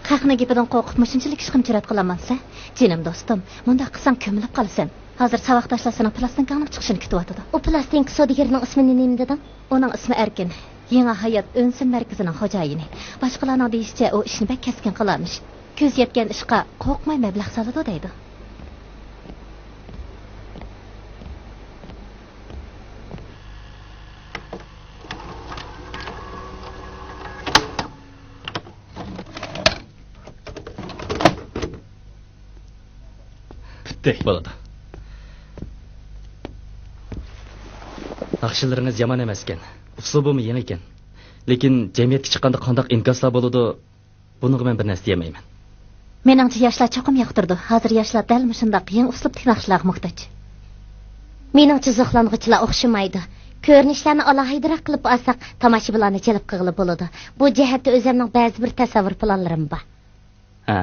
خەقنىڭ گېپىدىن قورقۇپ مۇشۇنچىلىك ئىشقىمۇ جۈرئەت قىلالمامسەن؟ جېنىم دوستۇم، مۇنداق قىلساڭ كۆمۈلۈپ قالىسەن. ھازىر ساۋاقداشلار سېنىڭ پىلاستىنكاڭنىڭ چىقىشىنى كۈتۈۋاتىدۇ. ئۇ پىلاستىنكا سودىگىرىنىڭ ئىسمىنى نېمە دېدىڭ؟ ئۇنىڭ ئىسمى ئەركىن. يېڭى ھايات ئۈنسۇن مەركىزىنىڭ خوجايىنى. باشقىلارنىڭ دېيىشىچە، ئۇ ئىشنى بەك كەسكىن قىلارمىش. كۆزى يەتكەن ئىشقا قورقماي مەبلەغ سالىدۇ دەيدۇ. پۈتتى. بولىدۇ. ناخشىلىرىڭىز يامان ئەمەسكەن. ئۇسلۇبىمۇ يېڭىكەن. لېكىن جەمئىيەتكە چىققاندا قانداق ئىنكاسلار بولىدۇ، بۇنىڭغا مەن بىر نەرسە دېيەلمەيمەن. مېنىڭچە، ياشلار چوقۇم ياقتۇرىدۇ. ھازىر ياشلار دەل مۇشۇنداق يېڭى ئۇسلۇبتىكى ناخشىلارغا موھتاج. مېنىڭچە، زوقلانغۇچىلار ئوخشىمايدۇ. كۆرۈنۈشلەرنى ئالاھىدىراق قىلىپ ئالساق، تاماشىبىنلارنى جەلپ قىلغىلى بولىدۇ. بۇ جەھەتتە ئۆزۈمنىڭ بەزى بىر تەسەۋۋۇر پىلانلىرىم بار. ھە،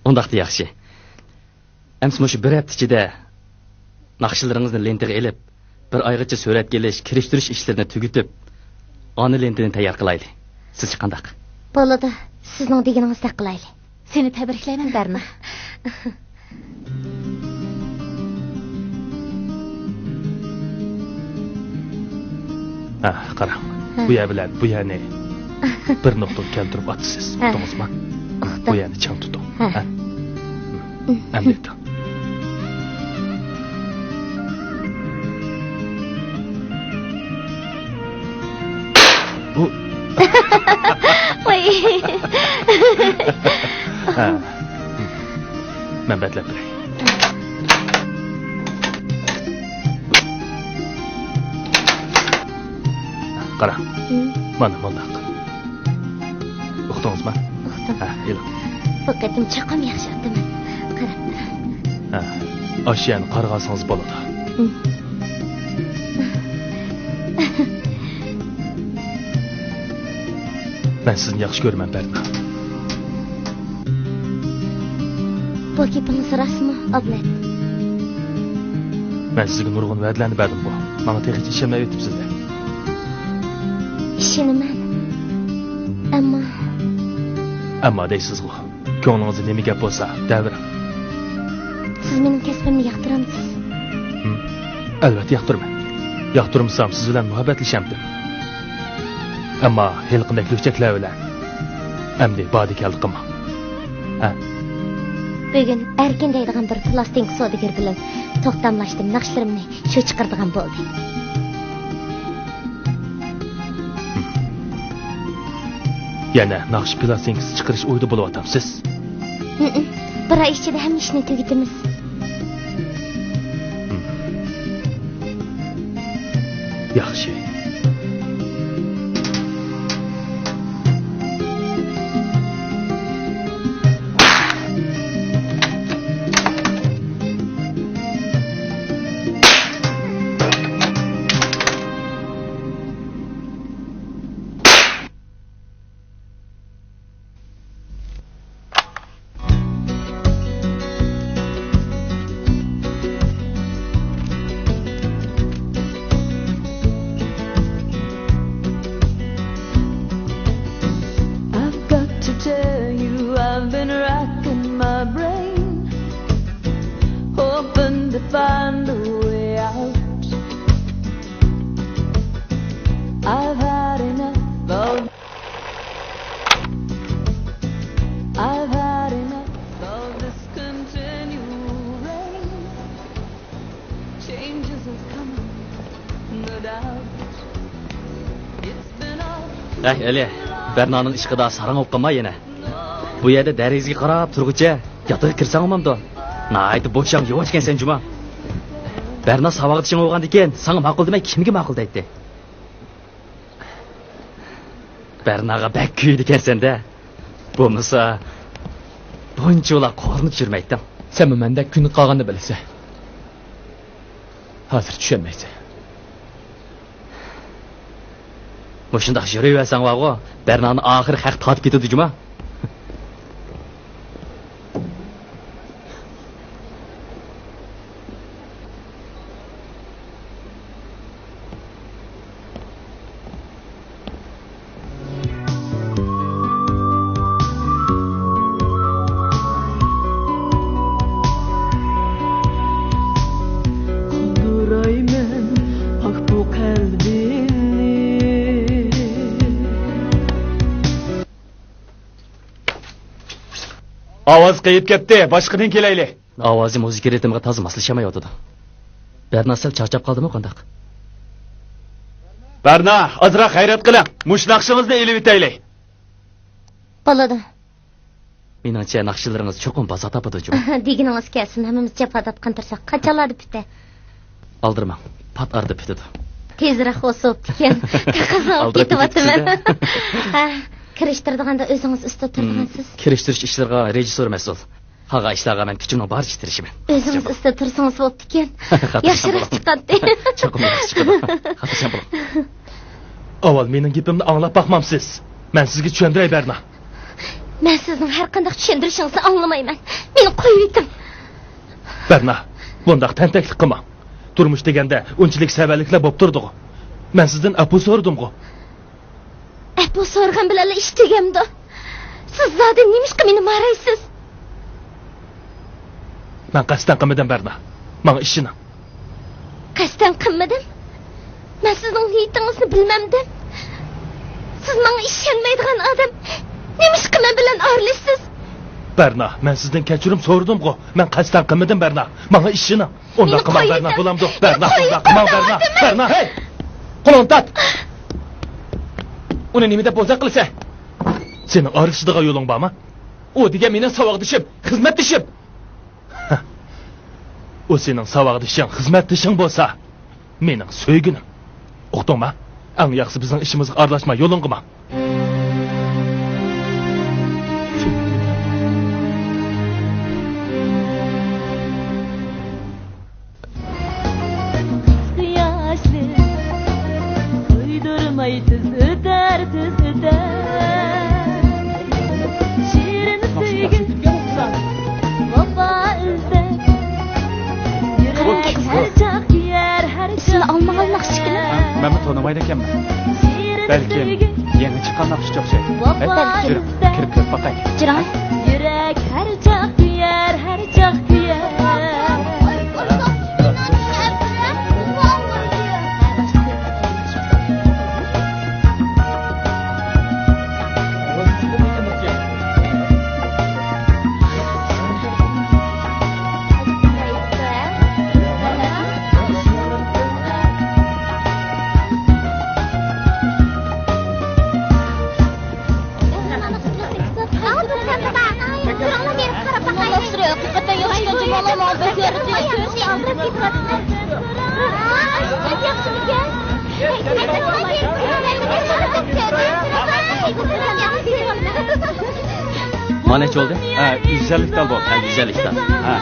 ئۇنداقتا ياخشى. ئەمسە مۇشۇ بىر ھەپتە ئىچىدە ناخشىلىرىڭىزنى لېنتىغا ئېلىپ، بىر ئايغىچە سۈرەتكە ئېلىش، كىرىشتۈرۈش ئىشلىرىنى تۈگىتىپ، ئانا لېنتىنى تەييار قىلايلى. سىزچە قانداق؟ بولىدۇ. سىزنىڭ دېگىنىڭىزدەك قىلايلى. سېنى تەبرىكلەيمەن، بەرنا. ھە، قاراڭ. ھە. بۇ يەر بىلەن بۇ يەرنى بىر نۇقتىغا كەلتۈرۈپ ئاتىسىز. ھە. ئۇقتىڭىزمۇ؟ ئۇقتۇم. بۇ يەرنى چىڭ تۇتۇڭ. ھە. ھە؟ ئەمدى ئېيتىڭ. بۇ. ۋاي. ھە. مەن بەتلەپ بېرەي. قارا. ھىم. مانا مۇنداق. ئۇقتىڭىزمۇ؟ ئۇقتۇم. ھە، ئېلىڭ. بۇ قېتىم چوقۇم ياخشى ئۇقتۇم. قاراپ تۇرۇڭ. ھە، ئاشۇ يەرنى قارىغانسىڭىز بولىدۇ. ھىم. مەن سىزنى ياخشى كۆرىمەن، بەرنا. بۇ گېپىڭىز راستمۇ، ئابلەت؟ مەن سىزگە نۇرغۇن ۋەدىلەرنى بەردىمغۇ. ماڭا تېخىچە ئىشەنمەيۋېتىپسىز-دە. ئىشىنىمەن. ئەمما. ئەمما دەيسىزغۇ. كۆڭلىڭىزدە نېمە گەپ بولسا، دەۋېرىڭ. سىز مېنىڭ كەسپىمنى ياقتۇرامسىز؟ ھىم. ئەلۋەتتە ياقتۇرىمەن. ياقتۇرمىسام، سىز بىلەن مۇھەببەتلىشەمدىم. ئەمما ھېلىقىندەك لۈكچەكلەر بىلەن ئەمدى باردى-كەلدى قىلماڭ. ھە؟ بۈگۈن ئەركىن دەيدىغان بىر پىلاستىنكا سودىگىرى بىلەن توختاملاشتىم، ناخشىلىرىمنى شۇ چىقىرىدىغان بولدى. يەنە ناخشا پىلاستىنكىسى چىقىرىش ئويىدا بولۇۋاتامسىز؟ ھىم، بىر ئاي ئىچىدە ھەممە ئىشنى تۈگىتىمىز. ياخشى. I've got to tell you, I've been racking my brain, hoping to find a way out. I've had enough of I've had enough of this continual rain. Changes are coming, no doubt. It's been all. ئەي، ئەلى، بەرنانىڭ ئىشقىدا ساراڭ بولۇپ قالما يەنە. بۇ يەردە دەرىزىگە قاراپ تۇرغۇچە ياتىقىغا كىرسەڭ بولمامدۇ؟ ناھايىتى بوشاڭ، ياۋاش ئىكەنسەن جۇما. بەرنا ساۋاقدىشىڭ بولغاندىكىن ساڭا ماقۇل دېمەي كىمگە ماقۇل دەيتتى؟ بەرناغا بەك كۆيىدىكەنسەن-دە. بولمىسا، بۇنچىۋالا قورقۇنۇپ يۈرمەيتتىڭ. سەنمۇ مەندەك كۈن قالغاننى بىلىسەن. ھازىر چۈشەنمەيسەن. مۇشۇنداق يۈرۈۋەرسەڭ بارغۇ، بەرنانى ئاخىرى خەق تارتىپ كېتىدۇ جۇما. قالدۇرايمەن پاك بۇ قەلبىمنى. ئاۋاز قېيىپ كەتتى، باشقىدىن كېلەيلى. ئاۋازى مۇزىكا رىتىمىغا تازا ماسلىشالمايۋاتىدۇ. بەرنا سەل چارچاپ قالدىمۇ قانداق؟ بەرنا، ئازراق غەيرەت قىلىڭ. مۇشۇ ناخشىڭىزنى ئېلىۋېتەيلى. بولىدۇ. مېنىڭچە، ناخشىلىرىڭىز چوقۇم بازار تاپىدۇ جۇمۇ. دېگىنىڭىز كەلسۇن، ھەممىمىز جاپا تارتقان تۇرساق، قاچانلاردا پۈتە؟ ئالدىرىماڭ، پات ئارىدا پۈتىدۇ. تېزرەك بولسا بوپتىكەن. تېخى ئازراق ئالدىراپ كېتىۋاتىمەن. كېتىپسىز-دە. ھە، كىرىشتۈرىدىغاندا ئۆزىڭىز ئۇستا تۇرغانسىز. كىرىشتۈرۈش ئىشلىرىغا رېژىسسور مەسئۇل. قالغان ئىشلارغا مەن كۈچۈمنىڭ بارىچە تىرىشىمەن. ئۆزىڭىز ئۇستا تۇرسىڭىز بوپتىكەن. ياخشىراق چىقاتتى. چوقۇم ياخشى چىقىدۇ. خاتىرجەم بولۇڭ. ئاۋۋال مېنىڭ گېپىمنى ئاڭلاپ باقمامسىز؟ مەن سىزگە چۈشەندۈرەي، بەرنا. مەن سىزنىڭ ھەر قانداق چۈشەندۈرۈشىڭىزنى ئاڭلىمايمەن. مېنى قويۇۋېتىڭ. بەرنا، بۇنداق تەنتەكلىك قىلماڭ. تۇرمۇش دېگەندە ئۇنچىلىك سەۋەنلىكلا بوپ تۇرىدىغۇ. مەن سىزدىن ئەپۇ سورىدىمغۇ. ئەپۇ سورىغان بىلەنلا ئىش تۈگەمدۇ؟ سىز زادى نېمىشقا مېنى مارايسىز؟ مەن قەستەن قىلمىدىم، بەرنا. ماڭا ئىشىنىڭ. قەستەن قىلمىدىم؟ مەن سىزنىڭ نىيىتىڭىزنى بىلمەمدىم؟ سىز ماڭا ئىشەنمەيدىغان ئادەم. نېمىشقا مەن بىلەن ئارىلىشىسىز؟ بەرنا، مەن سىزدىن كەچۈرۈم سورىدىمغۇ. مەن قەستەن قىلمىدىم، بەرنا. ماڭا ئىشىنىڭ. ئۇنداق قىلماڭ، بەرنا، بولامدۇ؟ بەرنا، ئۇنداق قىلماڭ، بەرنا. بەرنا، ھەي! قولۇڭنى تارت! ئۇنى نېمە دەپ بوزەك قىلىسەن؟ سېنىڭ ئارىلىشىدىغان يولۇڭ بارمۇ؟ ئۇ دېگەن مېنىڭ ساۋاقدىشىم، خىزمەتدىشىم. ئۇ سېنىڭ ساۋاقدىشىڭ، خىزمەتدىشىڭ بولسا، مېنىڭ سۆيگۈنۈم. ئۇقتۇڭما؟ ئەڭ ياخشىسى بىزنىڭ ئىشىمىزغا ئارىلاشما، يولۇڭغا ماڭ. قۇياشنى قويدۇرماي تېز ئۆتەر، تېز ئۆتەر. شېرىن سۆيگۈ ۋاپا ئىزدەر. يۈرەك ھەر چاغ كۆيەر، ھەر چاغ كۆيەر. ئالمىغان ناخشىكىنى. مەنمۇ تونۇمايدىكەنمەن. بەلكىم يېڭى چىققان ناخشىچە ئوخشايدۇ. بەلكىم. يۈرۈڭ، كىرىپ كۆرۈپ باقاي. يۈرەك ھەر چاغ كۆيەر، ھەر چاغ كۆيەر. مانا نەچچە بولدى؟ ھە، يۈز ئەللىك تال بولدى. ھە، يۈز ئەللىك تال. ھە،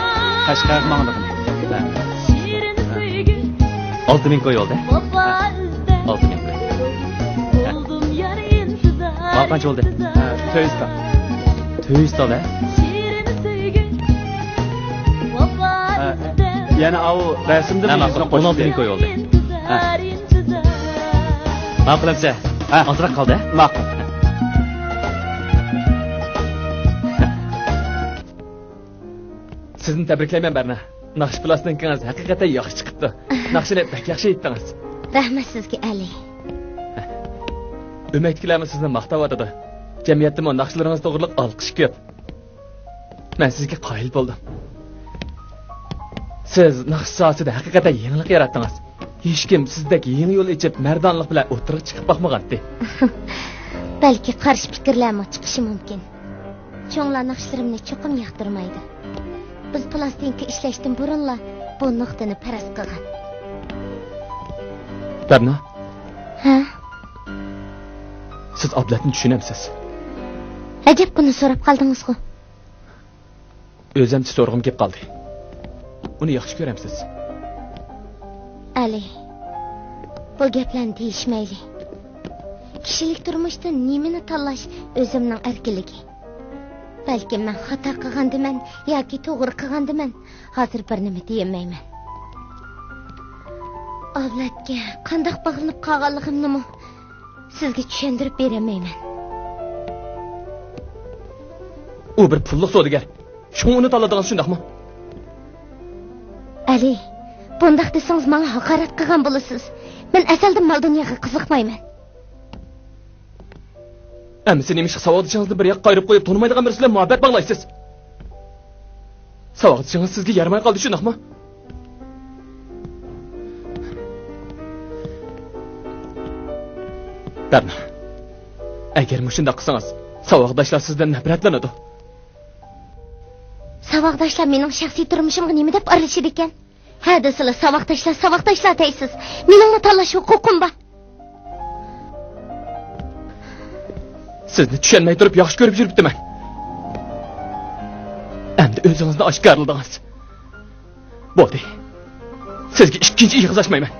قەشقەرگە ماڭىدىغىنى. ھە. ھە. ئالتە مىڭ كوي بولدى. ھە. ئالتە مىڭ كوي. ھە. ماڭا قانچە بولدى؟ ھە، تۆت يۈز تال. تۆت يۈز تال، ھە؟ ھە، يەنە ئاۋۇ رەسىمدە ھە، ماقۇل. ئون ئالتە مىڭ كوي بولدى. ھە. ماقۇل ئەمسە. ھە. ئازراق قالدى، ھە؟ ماقۇل. سىزنى تەبرىكلەيمەن، بەرنا. ناخشا پىلاستىنكىڭىز ھەقىقەتەن ياخشى چىقىپتۇ. ناخشىنى بەك ياخشى ئېيتتىڭىز. رەھمەت سىزگە، ئەلى. ئۆمەكتىكىلەرمۇ سىزنى ماختاۋاتىدۇ. جەمئىيەتتىمۇ ناخشىلىرىڭىز توغرىلىق ئالقىش كۆپ. مەن سىزگە قايىل بولدۇم. سىز ناخشا ساھەسىدە ھەقىقەتەن يېڭىلىق ياراتتىڭىز. ھېچكىم سىزدەك يېڭى يول ئېچىپ، مەردانىلىق بىلەن ئوتتۇرىغا چىقىپ باقمىغانتى. بەلكى قارشى پىكىرلەرمۇ چىقىشى مۇمكىن. چوڭلار ناخشىلىرىمنى چوقۇم ياقتۇرمايدۇ. بىز پىلاستىنكا ئىشلەشتىن بۇرۇنلا بۇ نۇقتىنى پەرەز قىلغان. بەرنا؟ ھە؟ سىز ئابلەتنى چۈشىنەمسىز؟ ئەجەب، بۇنى سوراپ قالدىڭىزغۇ؟ ئۆزۈمچە سورىغۇم كېلىپ قالدى. ئۇنى ياخشى كۆرەمسىز؟ ئەلى، بۇ گەپلەرنى دېيىشمەيلى. كىشىلىك تۇرمۇشتا نېمىنى تاللاش ئۆزۈمنىڭ ئەركىنلىكى. بەلكىم مەن خاتا قىلغاندىمەن ياكى توغرا قىلغاندىمەن، ھازىر بىر نېمە دېيەلمەيمەن. ئابلەتكە قانداق باغلىنىپ قالغانلىقىمنىمۇ سىزگە چۈشەندۈرۈپ بېرەلمەيمەن. ئۇ بىر پۇللۇق سودىگەر. شۇڭا ئۇنى تاللىدىڭىز، شۇنداقمۇ؟ ئەلى، بۇنداق دېسىڭىز ماڭا ھاقارەت قىلغان بولىسىز. مەن ئەزەلدىن مال-دۇنياغا قىزىقمايمەن. ئەمىسە نېمىشقا ساۋاقدىشىڭىزنى بىر ياققا قايرىپ قويۇپ، تونۇمايدىغان بىرسى بىلەن مۇھەببەت باغلايسىز؟ ساۋاقدىشىڭىز سىزگە يارىماي قالدى، شۇنداقمۇ؟ بەرنا، ئەگەر مۇشۇنداق قىلسىڭىز، ساۋاقداشلار سىزدىن نەپرەتلىنىدۇ. ساۋاقداشلار مېنىڭ شەخسىي تۇرمۇشۇمغا نېمە دەپ ئارىلىشىدىكەن؟ ھە دېسىلا، ساۋاقداشلار، ساۋاقداشلار دەيسىز. مېنىڭمۇ تاللاش ھوقۇقۇم بار. سىزنى چۈشەنمەي تۇرۇپ ياخشى كۆرۈپ يۈرۈپتىمەن. ئەمدى ئۆزىڭىزنى ئاشكارىلىدىڭىز. بولدى. سىزگە ئىككىنچى ئېغىز ئاچمايمەن.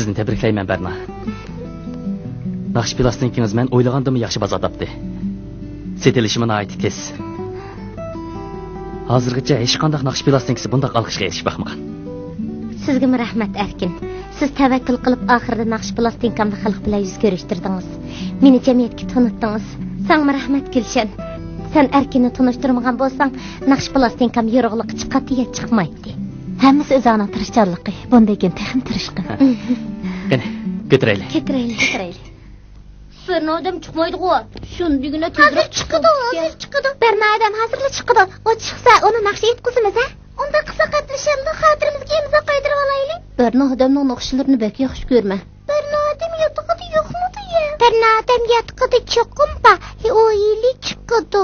سىزنى تەبرىكلەيمەن، بەرنا. ناخشا پىلاستىنكىڭىز مەن ئويلىغاندىنمۇ ياخشى بازار تاپتى. سېتىلىشىمۇ ناھايىتى تېز. ھازىرغىچە ھېچقانداق ناخشا پىلاستىنكىسى بۇنداق ئالقىشقا ئېرىشىپ باقمىغان. سىزگىمۇ رەھمەت، ئەركىن. سىز تەۋەككۈل قىلىپ، ئاخىرىدا ناخشا پىلاستىنكامنى خەلق بىلەن يۈز كۆرۈشتۈردىڭىز. مېنى جەمئىيەتكە تونۇتتىڭىز. ساڭىمۇ رەھمەت، گۈلشەن. سەن ئەركىننى تونۇشتۇرمىغان بولساڭ، ناخشا پىلاستىنكام يورۇقلۇققا چىقاتتى يا چىقمايتتى. ھەممىسى ئۆزۈڭنىڭ تىرىشچانلىقى. بۇندىن كېيىن تېخىمۇ تىرىشقىن. قېنى، كۆتۈرەيلى. كۆتۈرەيلى. كۆتۈرەيلى. بەرنا ئادەم چىقمايدىغۇ. شۇندىگىنە تېزرەك چىقىدۇ، ھازىر چىقىدۇ. بەرنا ئادەم ھازىرلا چىقىدۇ. ئۇ چىقسا، ئۇنى ناخشا ئېيتقۇزىمىز، ھە؟ ئۇنداق قىلساق قاتنىشالىدۇ، خاتىرىمىزگە ئىمزا قايتۇرۇۋالايلى. بەرنا ئادەمنىڭ ناخشىلىرىنى بەك ياخشى كۆرىمەن. بەرنا ئادەم ياتىقىدا يوقمىدۇ يا؟ بەرنا ئادەم ياتىقىدا چوقۇم بار. ھېلى چىقىدۇ.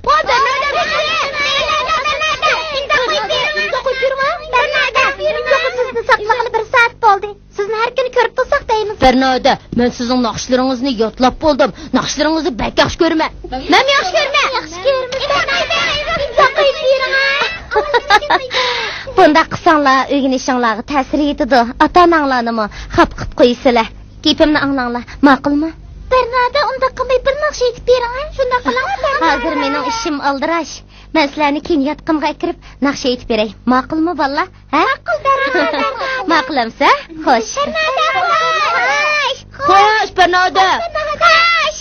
ۋاي، بەرنا ئادەم! بەرنا ئادەم! ئىمزا قويۇپ بېرىڭ! ئىمزا قويۇپ بېرىڭ! بەرنا ئادەم! يوق، سىزنى ساقلىغىلى بىر سائەت بولدى. سىزنى ھەر كۈنى كۆرۈپ تۇرساق دەيمىز. بەرنا ئادەم، مەن سىزنىڭ ناخشىلىرىڭىزنى يادلاپ بولدۇم. ناخشىلىرىڭىزنى بەك ياخشى كۆرىمەن. مەنمۇ ياخشى كۆرىمەن. ياخشى كۆرىمىز. بەرنا ئادەم، ئىمزا قويۇپ بېرىڭ. بۇنداق قىلساڭلار ئۆگىنىشىڭلارغا تەسىر يېتىدۇ. ئاتا-ئاناڭلارنىمۇ خاپا قىلىپ قويىسىلەر. گېپىمنى ئاڭلاڭلار، ماقۇلمۇ؟ بەرنا ئادەم، ئۇنداق قىلماي بىر ناخشا ئېيتىپ بېرىڭە. شۇنداق قىلىڭە، بەرنا ئادەم. ھازىر مېنىڭ ئىشىم ئالدىراش. مەن سىلەرنى كېيىن ياتىقىمغا ئەكىرىپ ناخشا ئېيتىپ بېرەي. ماقۇلمۇ، بالىلار؟ ھە؟ ماقۇل، بەرنا ئادەم. ماقۇل ئەمسە؟ خوش. بەرنا ئادەم، خوش. خوش، بەرنا ئادەم. خوش.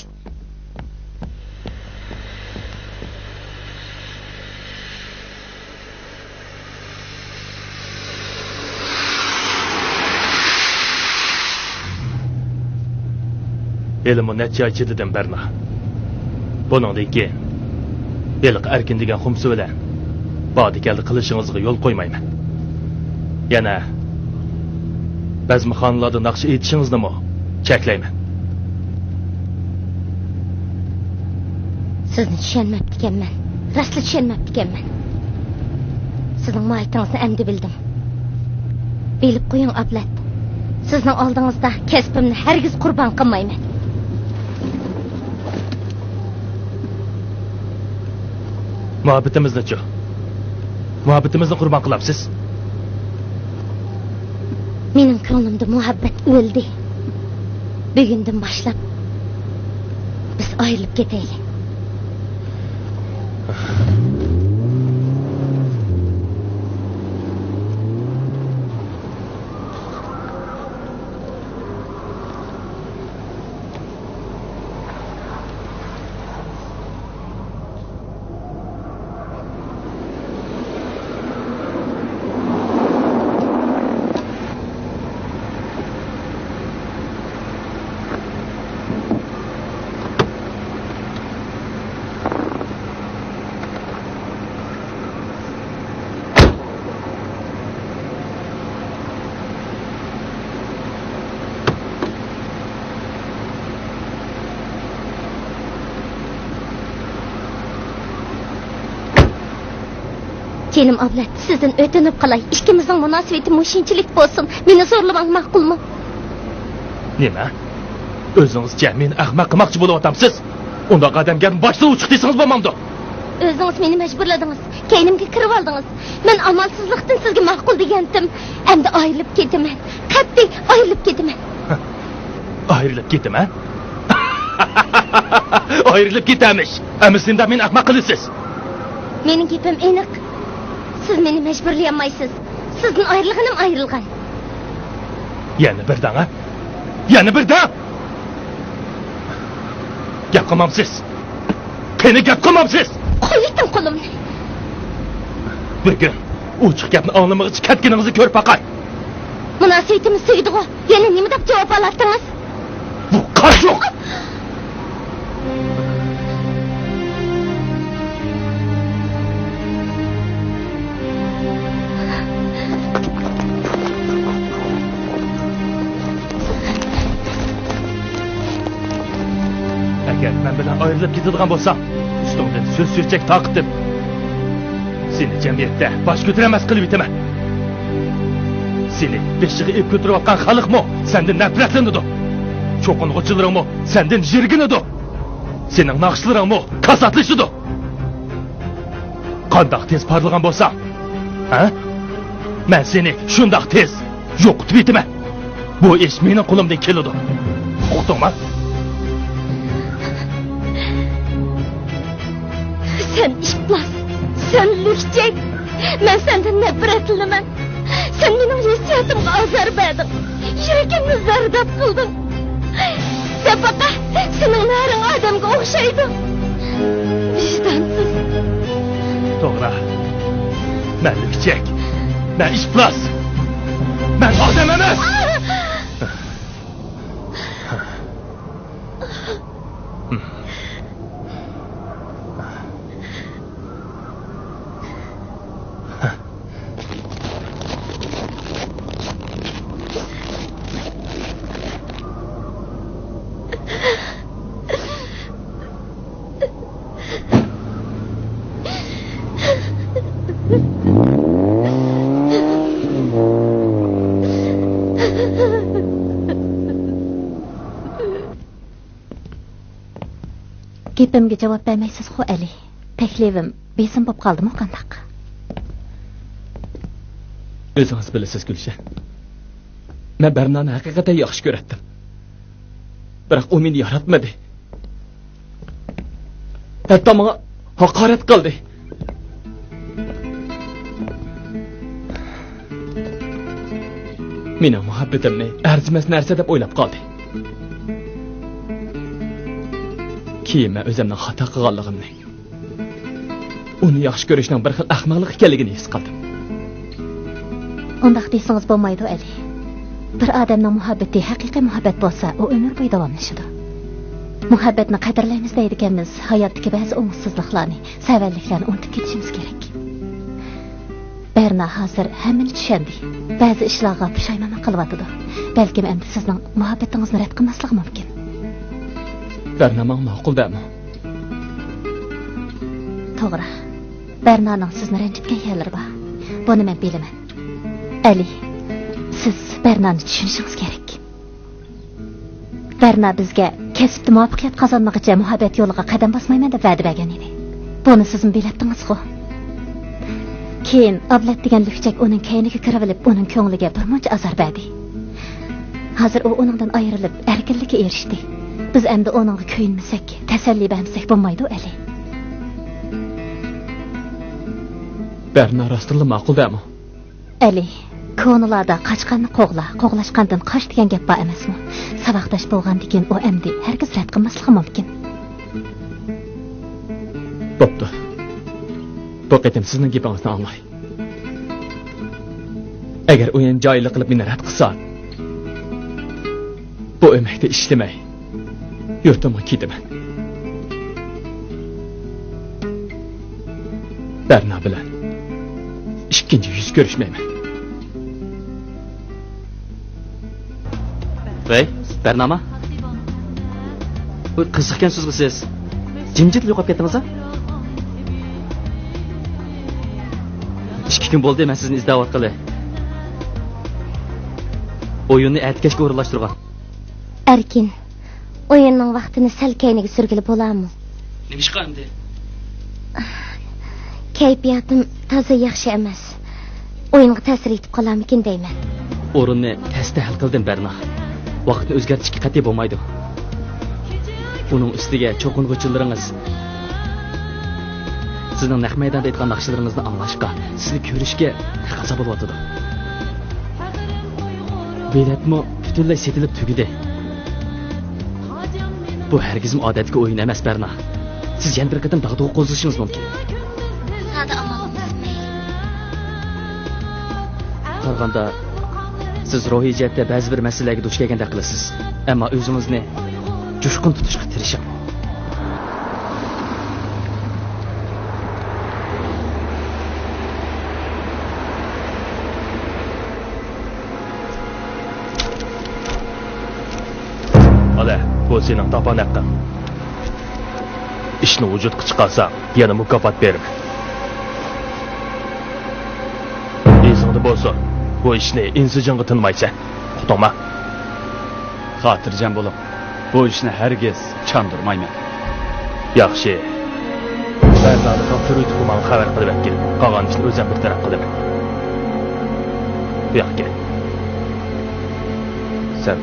ھېلىمۇ نەچچە ئاي چىدىدىم، بەرنا. بۇنىڭدىن كېيىن ھېلىقى ئەركىن دېگەن خۇمسى بىلەن باردى-كەلدى قىلىشىڭىزغا يول قويمايمەن. يەنە بەزمىخانىلاردا ناخشا ئېيتىشىڭىزنىمۇ چەكلەيمەن. سىزنى چۈشەنمەپتىكەنمەن. راستلا چۈشەنمەپتىكەنمەن. سىزنىڭ ماھىيىتىڭىزنى ئەمدى بىلدىم. بىلىپ قويۇڭ، ئابلەت. سىزنىڭ ئالدىڭىزدا كەسپىمنى ھەرگىز قۇربان قىلمايمەن. مۇھەببىتىمىزنىچۇ؟ مۇھەببىتىمىزنى قۇربان قىلامسىز؟ مېنىڭ كۆڭلۈمدە مۇھەببەت ئۆلدى. بۈگۈندىن باشلاپ بىز ئايرىلىپ كېتەيلى. جېنىم ئابلەت، سىزدىن ئۆتۈنۈپ قالاي، ئىككىمىزنىڭ مۇناسىۋىتى مۇشۇنچىلىك بولسۇن، مېنى زورلىماڭ، ماقۇلمۇ؟ نېمە؟ ئۆزىڭىزچە مېنى ئەخمەق قىلماقچى بولۇۋاتامسىز؟ ئۇنداق ئادەمگە باشتىن ئوچۇق دېسىڭىز بولمامدۇ؟ ئۆزىڭىز مېنى مەجبۇرلىدىڭىز، كەينىمگە كىرىۋالدىڭىز. مەن ئامالسىزلىقتىن سىزگە ماقۇل دېگەنتىم. ئەمدى ئايرىلىپ كېتىمەن، قەتئىي ئايرىلىپ كېتىمەن. ئايرىلىپ كېتىمەن؟ ئايرىلىپ كېتەمىش. ئەمىسە نېمىدەپ مېنى ئەخمەق قىلىسىز؟ مېنىڭ گېپىم ئېنىق. سىز مېنى مەجبۇرلىيالمايسىز. سىزدىن ئايرىلغىنىم ئايرىلغان. يەنە بىر دەڭ، ھە؟ يەنە بىر دەڭ! گەپ قىلمامسىز؟ قېنى گەپ قىلمامسىز؟ قويۇۋېتىڭ قولۇمنى. بۈگۈن ئوچۇق گەپنى ئاڭلىمىغۇچە كەتكىنىڭىزنى كۆرۈپ باقاي. مۇناسىۋىتىمىز تۈگىدىغۇ. يەنە نېمە دەپ جاۋاب ئالاتتىڭىز؟ بۇ قارىشۇق! ئەگەر مەن بىلەن ئايرىلىپ كېتىدىغان بولساڭ، ئۈستۈڭدىن سۆز-چۆچەك تارقىتىپ، سېنى جەمئىيەتتە باش كۆتۈرەلمەس قىلىۋېتىمەن. سېنى بېشىغا ئېلىپ كۆتۈرۈۋاتقان خەلقمۇ سەندىن نەپرەتلىنىدۇ. چوقۇنغۇچىلىرىڭمۇ سەندىن يىرگىنىدۇ. سېنىڭ ناخشىلىرىڭمۇ كاساتلىشىدۇ. قانداق تېز پارلىغان بولساڭ، ھە؟ مەن سېنى شۇنداق تېز يوقىتىپ كېتىمەن. بۇ ئىش مېنىڭ قولۇمدىن كېلىدۇ. ئۇقتۇڭما؟ سەن ئىپلاس، سەن لۈكچەك. مەن سەندىن نەپرەتلىنىمەن. سەن مېنىڭ ھېسسىياتىمغا ئازار بەردىڭ. يۈرىكىمنى زەرداب قىلدىڭ. دەپ باقە، سېنىڭ نەرىڭ ئادەمگە ئوخشايدۇ. ۋىجدانسىز. توغرا. مەن لۈكچەك. مەن ئىپلاس. مەن ئادەم ئەمەس. گېپىمگە جاۋاب بەرمەيسىزغۇ، ئەلى؟ تەكلىپىم بېسىم بولۇپ قالدىمۇ قانداق؟ ئۆزىڭىز بىلىسىز، گۈلشەن. مەن بەرنانى ھەقىقەتەن ياخشى كۆرەتتىم. بىراق ئۇ مېنى ياراتمىدى. ھەتتا ماڭا ھاقارەت قىلدى. مېنىڭ مۇھەببىتىمنى ئەرزىمەس نەرسە دەپ ئويلاپ قالدى. كېيىن مەن ئۆزۈمنىڭ خاتا قىلغانلىقىمنى، ئۇنى ياخشى كۆرۈشنىڭ بىر خىل ئەخمەقلىق ئىكەنلىكىنى ھېس قىلدىم. ئۇنداق دېسىڭىز بولمايدۇ، ئەلى. بىر ئادەمنىڭ مۇھەببىتى ھەقىقىي مۇھەببەت بولسا، ئۇ ئۆمۈر بويى داۋاملىشىدۇ. مۇھەببەتنى قەدىرلەيمىز دەيدىكەنمىز، ھاياتتىكى بەزى ئوڭۇشسىزلىقلارنى، سەۋەنلىكلەرنى ئۇنتۇپ كېتىشىمىز كېرەك. بەرنا ھازىر ھەممىنى چۈشەندى. بەزى ئىشلارغا پۇشايمانمۇ قىلىۋاتىدۇ. بەلكىم ئەمدى سىزنىڭ مۇھەببىتىڭىزنى رەت قىلماسلىقى مۇمكىن. بەرنا ماڭا ماقۇل دەمۇ؟ توغرا. بەرنانىڭ سىزنى رەنجىتكەن يەرلىرى بار. بۇنى مەن بىلىمەن. ئەلى، سىز بەرنانى چۈشىنىشىڭىز كېرەك. بەرنا بىزگە كەسىپتە مۇۋەپپەقىيەت قازانمىغۇچە مۇھەببەت يولىغا قەدەم باسمايمەن دەپ ۋەدە بەرگەن ئىدى. بۇنى سىزمۇ بىلەتتىڭىزغۇ؟ كېيىن ئابلەت دېگەن لۈكچەك ئۇنىڭ كەينىگە كىرىۋېلىپ، ئۇنىڭ كۆڭلىگە بىرمۇنچە ئازار بەردى. ھازىر ئۇ ئۇنىڭدىن ئايرىلىپ، ئەركىنلىككە ئېرىشتى. بىز ئەمدى ئۇنىڭغا كۆيۈنمىسەك، تەسەللى بەرمىسەك بولمايدۇ، ئەلى. بەرنا راستتىنلا ماقۇل دەمۇ؟ ئەلى، كونىلاردا «قاچقاننى قوغلا، قوغلاشقاندىن قاچ» دېگەن گەپ بار ئەمەسمۇ؟ ساۋاقداش بولغاندىكىن ئۇ ئەمدى ھەرگىز رەت قىلماسلىقى مۇمكىن. بوپتۇ. بۇ قېتىم سىزنىڭ گېپىڭىزنى ئاڭلاي. ئەگەر ئۇ يەنە جاھىللىق قىلىپ مېنى رەت قىلسا، بۇ ئۆمەكتە ئىشلىمەي، يۇرتۇمغا كېتىمەن. بەرنا بىلەن ئىككىنچى يۈز كۆرۈشمەيمەن. ۋەي، بەرنامە؟ قىزىقكەنسىزغۇ سىز؟ جىمجىت يوقاپ كەتتىڭىز-ھە؟ كۈن بولدى مەن سىزنى ئىزدەۋاتقىلى. ئويۇننى ئەتىكەچكە ئورۇنلاشتۇرغان. ئەركىن، ئويۇننىڭ ۋاقتىنى سەل كەينىگە سۈرگىلى بولارمۇ؟ نېمىشقا ئەمدى؟ كەيپىياتىم تازا ياخشى ئەمەس. ئويۇنغا تەسىر يېتىپ قالارمىكىن دەيمەن. ئورۇننى تەستە ھەل قىلدىم، بەرنا. ۋاقىتنى ئۆزگەرتىشكە قەتئىي بولمايدۇ. ئۇنىڭ ئۈستىگە چوقۇنغۇچىلىرىڭىز سىزنىڭ نەق مەيداندا ئېيتقان ناخشىلىرىڭىزنى ئاڭلاشقا، سىزنى كۆرۈشكە تەقەززا بولۇۋاتىدۇ. بېلەتمۇ پۈتۈنلەي سېتىلىپ تۈگىدى. بۇ ھەرگىزمۇ ئادەتتىكى ئويۇن ئەمەس، بەرنا. سىز يەنە بىر قېتىم داغدۇغا قوزغىشىڭىز مۇمكىن. سادە ئامالىمىز مەيلى. قارىغاندا، سىز روھىي جەھەتتە بەزى بىر مەسىلىلەرگە دۇچ كەلگەندەك قىلىسىز. ئەمما ئۆزىڭىزنى جۇشقۇن تۇتۇشقا تىرىشىڭ. ئالە، بۇ سېنىڭ تاپان ھەققىڭ. ئىشنى ۋۇجۇدقا چىقارساڭ، يەنە مۇكاپات بېرىمەن. ئېسىڭدە بولسۇن، بۇ ئىشنى ئىنسىجانغا تىنمايسەن. ئۇقتۇڭما؟ خاتىرجەم بولۇڭ، بۇ ئىشنى ھەرگىز چاندۇرمايمەن. ياخشى. بەرنانى تاپشۇرۇۋېتىپلا ماڭا خەۋەر قىلىۋەتكىن. قالغان ئىشنى ئۆزۈم بىر تەرەپ قىلىمەن. بۇياققا كەل. سەن.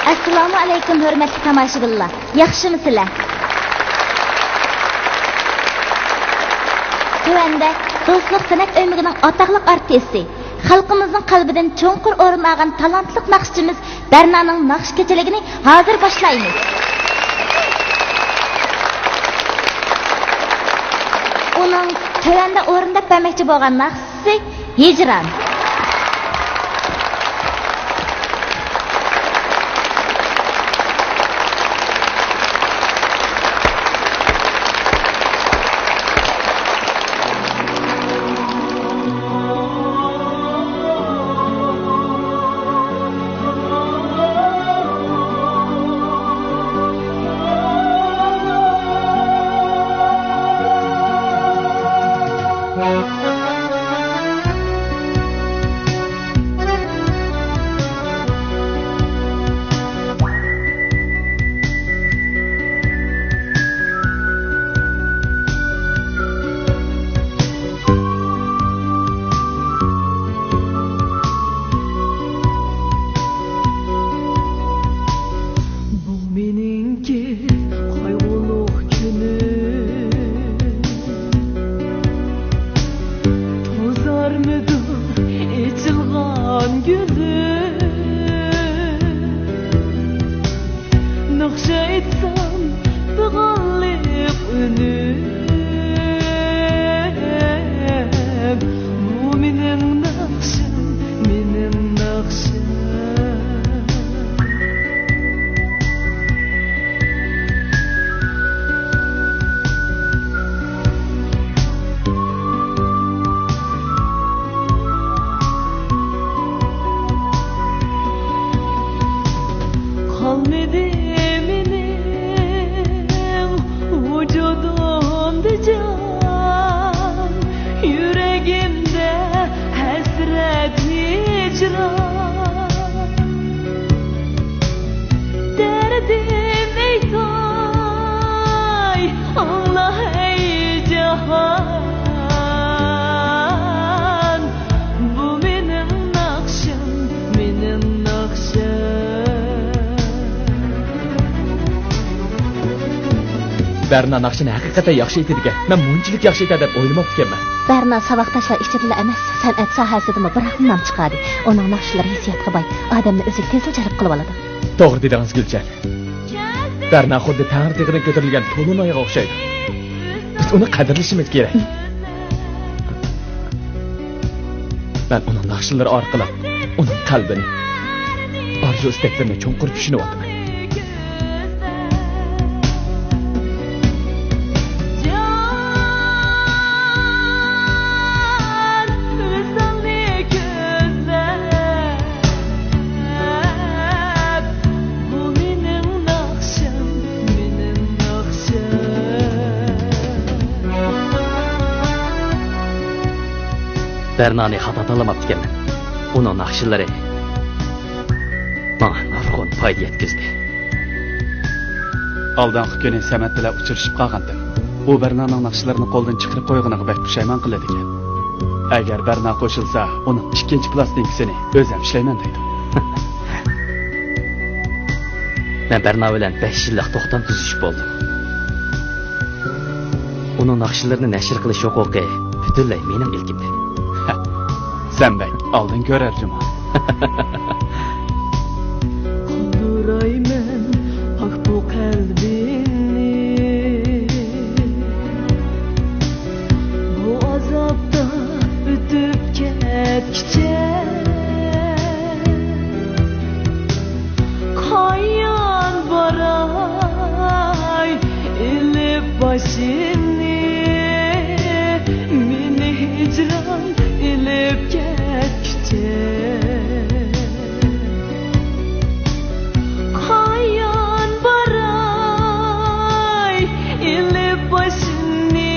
ئەسسالامۇ ئەلەيكۇم، ھۆرمەتلىك تاماشىبىنلار، ياخشىمۇسىلەر؟ تۆۋەندە دوستلۇق سەنئەت ئۆمىكىنىڭ ئاتاقلىق ئارتىسى، خەلقىمىزنىڭ قەلبىدىن چوڭقۇر ئورۇن ئالغان تالانتلىق ناخشىچىمىز بەرنانىڭ ناخشا كېچىلىكىنى ھازىر باشلايمىز. ئۇنىڭ تۆۋەندە ئورۇنداپ بەرمەكچى بولغان ناخشىسى ھىجران. بۇ مېنىڭكى قايغۇلۇق كۈنۈم، توزارمىدۇ ئېچىلغان گۈلۈم. ناخشا ئېيتسام، پىغانلىق ئۈنۈم. بۇ مېنىڭ ناخشام، مېنىڭ ناخشام. قالمىدى مېنىڭ ۋۇجۇدۇمدا جان، يۈرىكىمدە ھەسرەت، ھىجران. دەردىم ئېيتاي، ئاڭلا ھەي جاھان، بۇ مېنىڭ ناخشام، مېنىڭ ناخشام. بەرنا ناخشىنى ھەقىقەتەن ياخشى ئېيتىدىكەن. مەن مۇنچىلىك ياخشى ئېيتەر دەپ ئويلىماپتىكەنمەن. بەرنا ساۋاقداشلار ئىچىدىلا ئەمەس، سەنئەت ساھەسىدىمۇ بىراقلا نام چىقاردى. ئۇنىڭ ناخشىلىرى ھېسسىياتقا باي، ئادەمنى ئۆزىگە تېزلا جەلپ قىلىۋالىدۇ. توغرا دېدىڭىز، گۈلچەھەر. بەرنا خۇددى تەڭرى تېغىدىن كۆتۈرۈلگەن تولۇن ئايغا ئوخشايدۇ. بىز ئۇنى قەدىرلىشىمىز كېرەك. مەن ئۇنىڭ ناخشىلىرى ئارقىلىق ئۇنىڭ قەلبىنى، ئارزۇ-ئىستەكلىرىنى چوڭقۇر چۈشىنىۋاتىمەن. جان، ۋىسالنى كۆزلەپ، بەرنانى خاتا تاللىماپتىكەنمەن. ئۇنىڭ ناخشىلىرى ماڭا نۇرغۇن پايدا يەتكۈزدى. ئالدىنقى كۈنى سەمەت بىلەن ئۇچرىشىپ قالغانتىم. ئۇ بەرنانىڭ ناخشىلىرىنى قولدىن چىقىرىپ قويغىنىغا بەك پۇشايمان قىلىدىكەن. ئەگەر بەرنا قوشۇلسا، ئۇنىڭ ئىككىنچى پىلاستىنكىسىنى ئۆزۈم ئىشلەيمەن دەيدۇ. مەن بەرنا بىلەن بەش يىللىق توختام تۈزۈشۈپ بولدۇم. ئۇنىڭ ناخشىلىرىنى نەشر قىلىش ھوقۇقى پۈتۈنلەي مېنىڭ ئىلكىمدە. سەن بەك ئالدىن كۆرەر جۇمۇ. قالدۇرايمەن پاك بۇ قەلبىمنى، بۇ ئازابتا ئۆتۈپ كەتكۈچە. قايان باراي ئېلىپ باشىنى، مېنى ھىجران ئېلىپ كەتكۈچە. قايان باراي ئېلىپ باشىنى،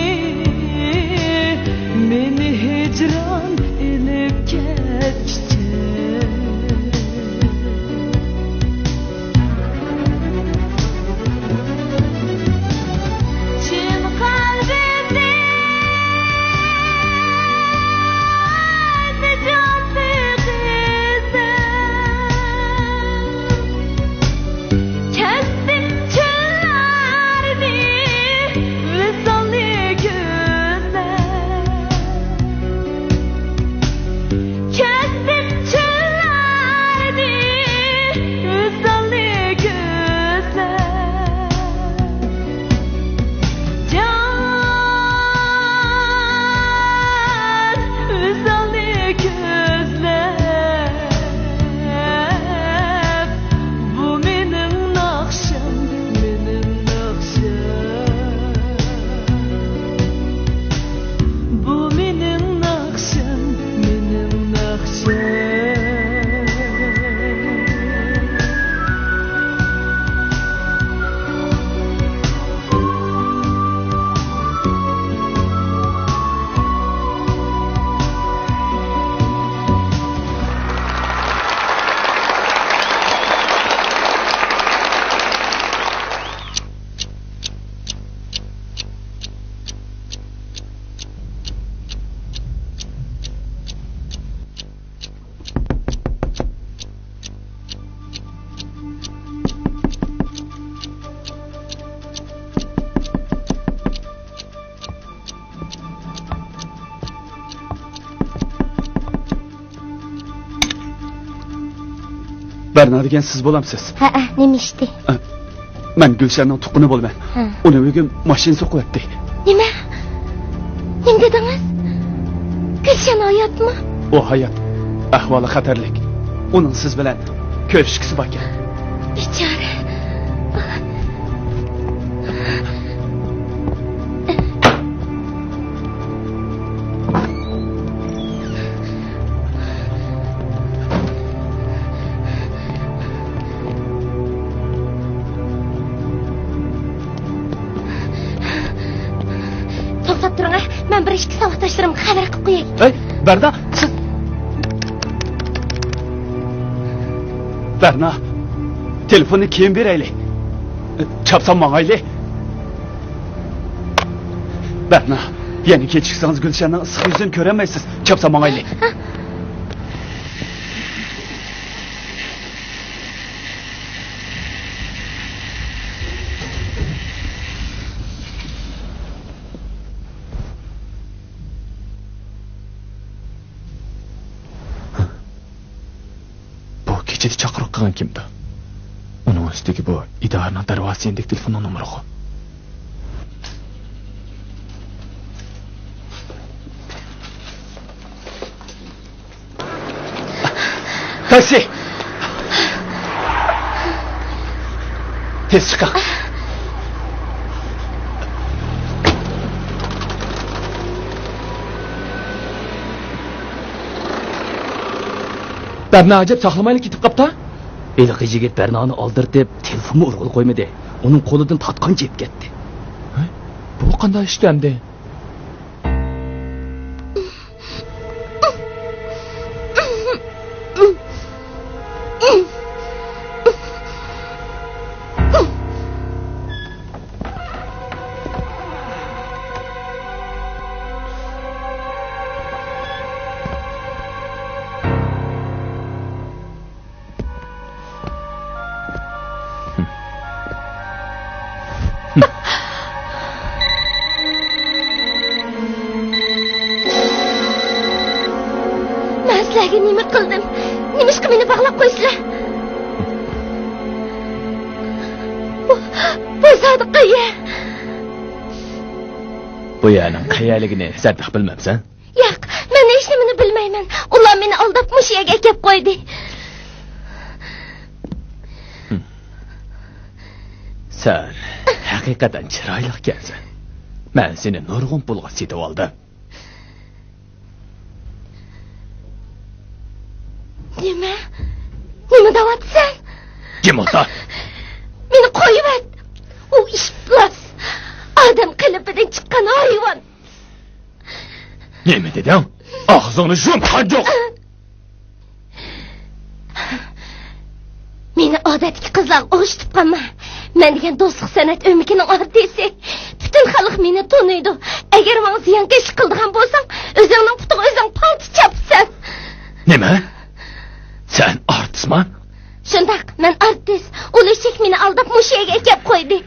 مېنى ھىجران ئېلىپ كەتكۈچە. چىن قەلبىمدىن نىجاتنى قىزىپ، كەچتىم چۆللەرنى ۋىسالنى كۆزلەپ. كەچتىم چۆللەرنى ۋىسالنى كۆزلەپ، جان ۋىسالنى كۆزلەپ. بۇ مېنىڭ ناخشام، مېنىڭ ناخشام. بۇ مېنىڭ ناخشام، مېنىڭ ناخشام. بەرنا دېگەن سىز بولامسىز؟ ھەئە، نېمە ئىشتى؟ ئە، مەن گۈلشەننىڭ تۇغقىنى بولىمەن. ھە. ئۇنى بۈگۈن ماشىنا سوقۇۋەتتى. نېمە؟ نېمە دېدىڭىز؟ گۈلشەن ھاياتمۇ؟ ئۇ ھايات. ئەھۋالى خەتەرلىك. ئۇنىڭ سىز بىلەن كۆرۈشكۈسى باركەن. بىچارە. توختاپ تۇرۇڭ، ھە. مەن بىر ئىككى ساۋاقداشلىرىمغا خەۋەر قىلىپ قوياي. ھەي، بەرنا، سىز. بەرنا، تېلېفوننى كېيىن بېرەيلى. چاپسان ماڭايلى. بەرنا، يەنە كېچىكسىڭىز گۈلشەننىڭ ئىسسىق يۈزىنى كۆرەلمەيسىز. چاپسان ماڭايلى. بۇ كېچىدە چاقىرىق قىلغان كىمدۇ؟ ئۇنىڭ ئۈستىگە بۇ ئىدارىنىڭ دەرۋازىسى يېنىدىكى تېلېفوننىڭ نومۇرىغۇ. تاكسى! تېز چىقىڭ. بەرنا ئەجەب ساقلىمايلا كېتىپ قاپتا. ھېلىقى يىگىت بەرنانى ئالدىرىتىپ، تېلېفونمۇ ئۇرغىلى قويمىدى. ئۇنىڭ قولىدىن تارتقانچە يېپىپ كەتتى. ھە؟ بۇ قانداق ئىشتۇ ئەمدى؟ مەن سىلەرگە نېمە قىلدىم؟ نېمىشقا مېنى باغلاپ قويىسىلەر؟ بۇ، بۇ زادى قەيەر؟ بۇ يەرنىڭ قەيەرلىكىنى سەن تېخى بىلمەمسەن؟ ياق، مەن ھېچنېمىنى بىلمەيمەن. ئۇلار مېنى ئالداپ مۇشۇ يەرگە ئەكەپ قويدى. سەن ھەقىقەتەن چىرايلىق ئىكەنسەن. مەن سېنى نۇرغۇن پۇلغا سېتىۋالدىم. نېمە؟ نېمە دەۋاتىسەن؟ جىم ئولتۇر! مېنى قويۇۋەت! ئۇ ئىپلاس! ئادەم قېلىپىدىن چىققان ھايۋان! نېمە دېدىڭ؟ ئاغزىڭنى يۇم، قانجۇق! مېنى ئادەتتىكى قىزلارغا ئوخشىتىپ قالما. مەن دېگەن دوستلۇق سەنئەت ئۆمىكىنىڭ ئارتىسى. پۈتۈن خەلق مېنى تونۇيدۇ. ئەگەر ماڭا زىيانكەشلىك قىلىدىغان بولساڭ، ئۆزۈڭنىڭ پۇتىغا ئۆزۈڭ پالتا چاپىسەن. نېمە؟ سەن ئارتىسما؟ شۇنداق، مەن ئارتىس. ئۇ ئېشەك مېنى ئالداپ مۇشۇ يەرگە ئەكەپ قويدى.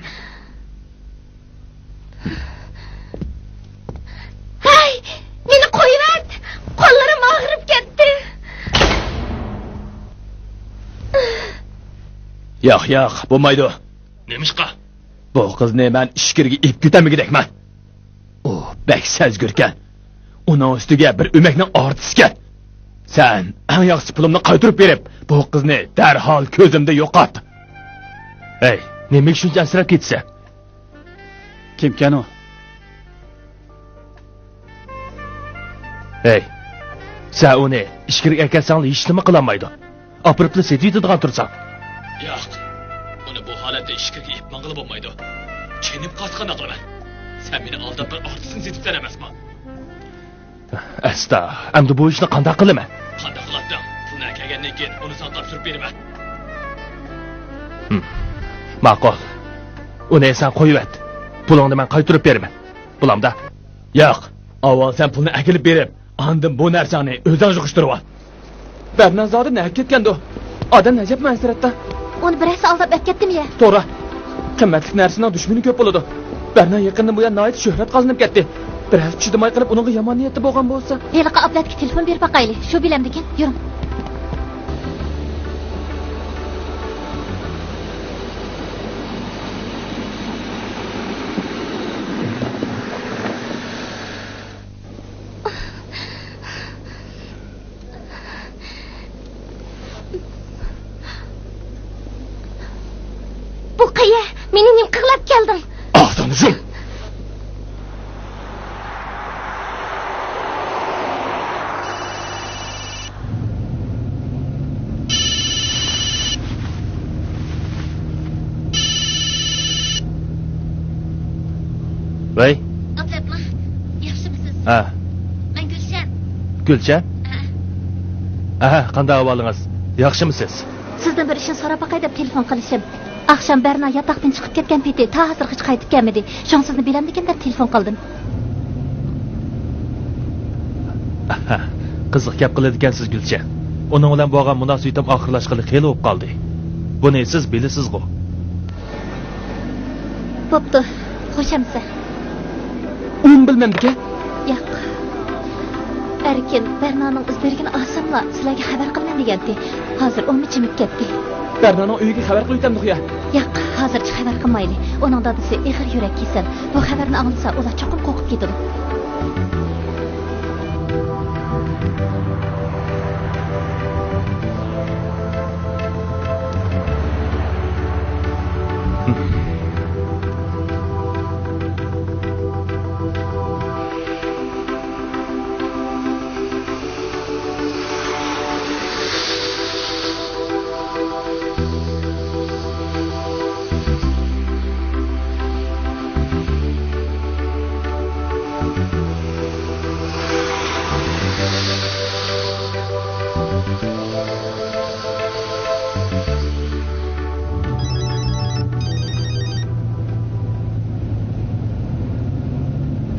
ھەي، مېنى قويۇۋەت! قوللىرىم ئاغرىپ كەتتى. ياق، ياق، بولمايدۇ. نېمىشقا؟ بۇ قىزنى مەن ئىچكىرىگە ئېلىپ كېتەلمىگۈدەكمەن. ئۇ بەك سەزگۈركەن. ئۇنىڭ ئۈستىگە بىر ئۆمەكنىڭ ئارتىسىكەن. سەن ئەڭ ياخشىسى پۇلۇمنى قايتۇرۇپ بېرىپ، بۇ قىزنى دەرھال كۆزۈمدىن يوقات. ھەي، نېمىگە شۇنچە ئەنسىرەپ كېتىسەن؟ كىمكەن ئۇ؟ ھەي، سەن ئۇنى ئىچكىرىگە ئەكەلسەڭلا ھېچنېمە قىلالمايدۇ. ئاپىرىپلا سېتىۋېتىدىغان تۇرساڭ. ياق، ئۇنى بۇ ھالەتتە ئىچكىرىگە ئېلىپ ماڭغىلى بولمايدۇ. چېنىپ قالسا قانداق قىلىمەن؟ سەن مېنى ئالداپ بىر ئارتىسنى سېتىپسەن ئەمەسمۇ؟ ئەستا، ئەمدى بۇ ئىشنى قانداق قىلىمەن؟ قانداق قىلاتتىڭ؟ پۇلنى ئەكەلگەندىن كېيىن ئۇنى ساڭا تاپشۇرۇپ بېرىمەن. ھىم، ماقۇل. ئۇنى سەن قويۇۋەت. پۇلۇڭنى مەن قايتۇرۇپ بېرىمەن. بولامدا؟ ياق، ئاۋۋال سەن پۇلنى ئەكېلىپ بېرىپ، ئاندىن بۇ نەرسەڭنى ئۆزۈڭ يىغىشتۇرۇۋال. بەرنا زادى نەگە كەتكەندۇ؟ ئادەم ئەجەبمۇ ئەنسىرەتتە. ئۇنى بىرەرسى ئالداپ ئەپ كەتتىمۇ يە؟ توغرا. قىممەتلىك نەرسىنىڭ دۈشمىنى كۆپ بولىدۇ. بەرنا يېقىندىن بۇيان ناھايىتى شۆھرەت قازىنىپ كەتتى. بىرەرسى چىدىماي قېلىپ ئۇنىڭغا يامان نىيەتتە بولغان بولسا. ھېلىقى ئابلەتكە تېلېفون بېرىپ باقايلى. شۇ بىلەمدىكىن. يۈرۈڭ. بۇ قەيە؟ مېنى نېمە قىلىپ كەلدىڭ؟ ئاغزىڭنى يۇم! ۋەي. ئابلەتما، ياخشىمۇسىز؟ ھە. مەن گۈلشەن. گۈلشەن؟ ھە. ئەھە، قانداق ئەھۋالىڭىز؟ ياخشىمۇسىز؟ سىزدىن بىر ئىشنى سوراپ باقاي دەپ تېلېفون قىلىشىم. ئاخشام بەرنا ياتاقتىن چىقىپ كەتكەن پېتى تا ھازىرغىچە قايتىپ كەلمىدى. شۇڭا سىزنى بىلەمدىكىن دەپ تېلېفون قىلدىم. ئەھە، قىزىق گەپ قىلىدىكەنسىز گۈلشەن. ئۇنىڭ بىلەن بولغان مۇناسىۋىتىم ئاخىرلاشقىلى خېلى بولۇپ قالدى. بۇنى سىز بىلىسىزغۇ؟ بوپتۇ، خوش ئەمىسە. ئۇنى بىلمەمدىكەن. ياق. ئەركىن بەرنانىڭ ئىزدىرىكىنى ئالساملا سىلەرگە خەۋەر قىلىمەن دېگەنتى. ھازىر ئۇمۇ جىمىپ كەتتى. بەرنانىڭ ئۆيىگە خەۋەر قىلىۋېتەمدۇق يا؟ ياق، ھازىرچە خەۋەر قىلمايلى. ئۇنىڭ دادىسى ئېغىر يۈرەك كېسەل. بۇ خەۋەرنى ئاڭلىسا ئۇلار چوقۇم قورقۇپ كېتىدۇ.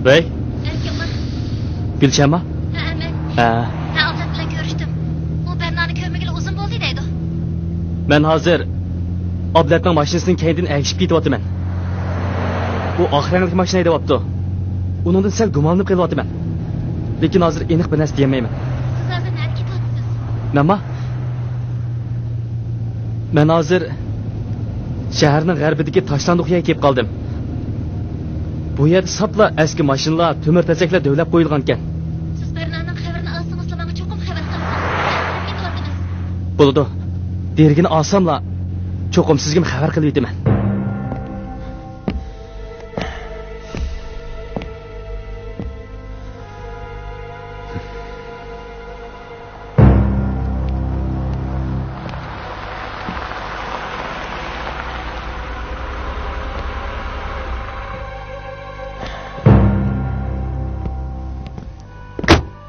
ۋەي. ئەركىنما؟ گۈلشەنما؟ ھەئە، مەن. ھە. مەن ئابلەت بىلەن كۆرۈشتۈم. ئۇ بەرنانى كۆرمىگىلى ئۇزۇن بولدى دەيدۇ. مەن ھازىر ئابلەتنىڭ ماشىنىسىنىڭ كەينىدىن ئەگىشىپ كېتىۋاتىمەن. ئۇ ئاق رەڭلىك ماشىنا ھەيدەۋاپتۇ. ئۇنىڭدىن سەل گۇمانلىنىپ قېلىۋاتىمەن. لېكىن ھازىر ئېنىق بىر نەرسە دېيەلمەيمەن. سىز ھازىر نەگە كېتىۋاتىسىز؟ مەنما؟ مەن ھازىر شەھەرنىڭ غەربىدىكى تاشلاندۇق يەرگە كېلىپ قالدىم. بۇ يەردە ساپلا ئەسكى ماشىنىلار، تۆمۈر تەسەكلەر دۆۋىلەپ قويۇلغانىكەن. سىز بەرنانىڭ خەۋىرىنى ئالسىڭىزلا ماڭا چوقۇم خەۋەر قىلىڭ. بولىدۇ. دېرىكىنى ئالساملا چوقۇم سىزگىمۇ خەۋەر قىلىۋېتىمەن.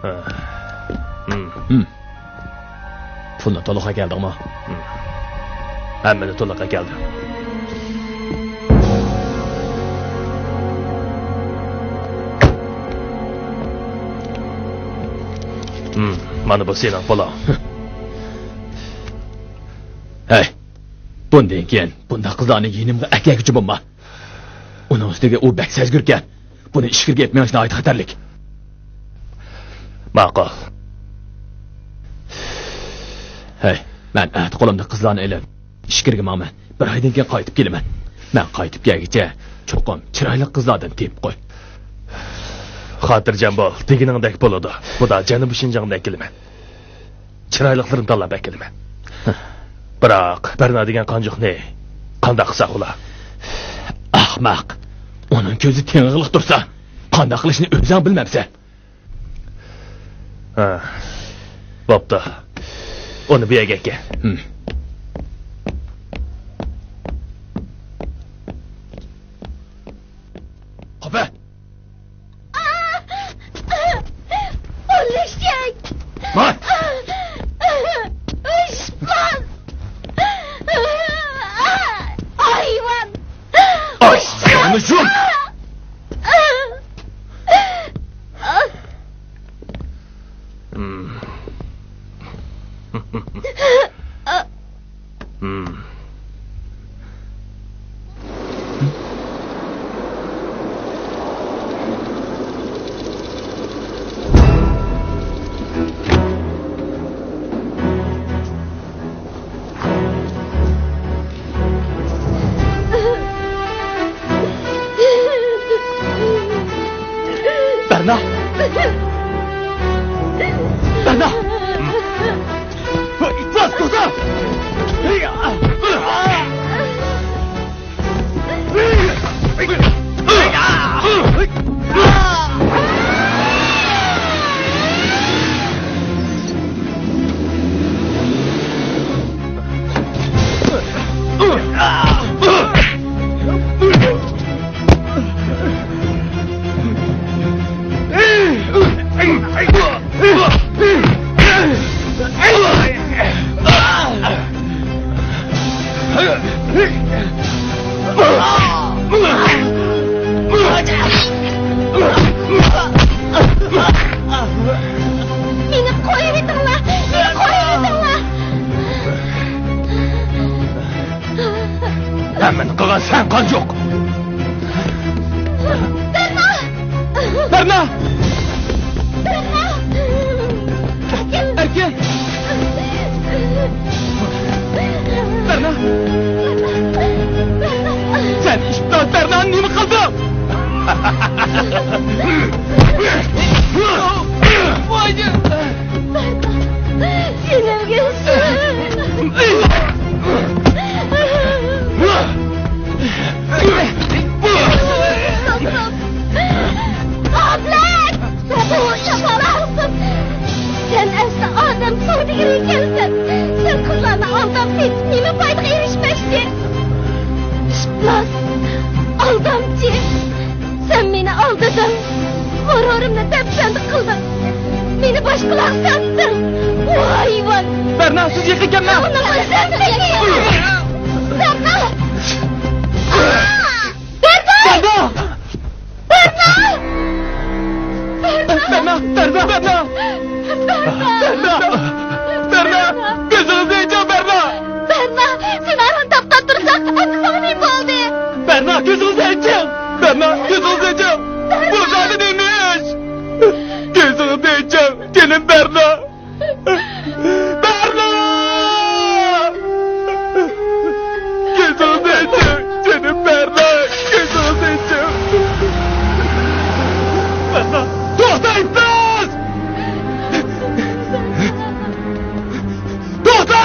ھە. ھىم. ھىم. پۇلنى تولۇق ئەكەلدىڭمۇ؟ ھىم. ھەممىنى تولۇق ئەكەلدىم. ھىم، مانا بۇ سېنىڭ پۇلۇڭ. ھەي، بۇندىن كېيىن بۇنداق قىزلارنى يېنىمغا ئەكەلگۈچى بولما. ئۇنىڭ ئۈستىگە ئۇ بەك سەزگۈركەن. بۇنى ئىچكىرىگە ئېلىپ مېڭىش ناھايىتى خەتەرلىك. ماقۇل. ھەي، مەن ئەتە قولۇمدا قىزلارنى ئېلىپ ئىچكىرىگە ماڭىمەن. بىر ئايدىن كېيىن قايتىپ كېلىمەن. مەن قايتىپ كەلگۈچە چوقۇم چىرايلىق قىزلاردىن تېپىپ قوي. خاتىرجەم بول، دېگىنىڭدەك بولىدۇ. خۇدا جەنۇبىي شىنجاڭدىن ئەكېلىمەن. چىرايلىقلىرىنى تاللاپ ئەكېلىمەن. بىراق، بەرنا دېگەن قانجۇقنى قانداق قىلساق بولا؟ ئەخمەق! ئۇنىڭ كۆزى تېڭىغلىق تۇرسا، قانداق قىلىشنى ئۆزۈڭ بىلمەمسەن؟ ھە، بوپتۇ. ئۇنى بۇ يەرگە ئەكەل. ھىم. قاپە! ئولىشەك! ما! ئىشپان! ھايۋان! ئاغزىڭنى يۇم! بەرنا! بەرنا! ئىپلاس، توختا! مېنى قويۇۋېتىڭلار! مېنى قويۇۋېتىڭلار! ھەممىنى قىلغان سەن، قانجۇق! بەرنا! بەرنا! بەرنا! ئەركىن! بەرنا! سەن ئىپلاس بەرنانى نېمە قىلدىڭ؟ ۋاي! ئابلەت! بۇ شاپالاسىز! سەن ئەسلى ئادەم سودىگىرى ئىكەنسەن! سەن قىزلارنى ئالداپ سېتىپ نېمە پايدىغا ئېرىشمەكچى؟ ئىپلاس! ئالدامچى! سەن مېنى ئالدىدىڭ، غۇرۇرۇمنى دەپسەندە قىلدىڭ، مېنى باشقىلارغا ساتتىڭ، ۋايۋان! بەرنا، سىز يېقىن كەلمەڭ! بەرنا! بەرنا! بەرنا! بەرنا! بەرنا! بەرنا! بەرنا! كۆزىڭىزنى ئېچىڭ، بەرنا! بەرنا! سېنى ھارۋىنى تاپقان تۇرساق، ئەمدى ساڭا نېمە بولدى؟ بەرنا، كۆزىڭىزنى ئېچىڭ! بەرنا، كۆزىڭىزنى ئېچىڭ! بۇ زادى نېمە ئىش؟ كۆزىڭىزنى ئېچىڭ، جېنىم بەرنا! بەرنا! كۆزىڭىزنى ئېچىڭ، جېنىم بەرنا! كۆزىڭىزنى ئېچىڭ! بەرنا! توختايسىز! توختا!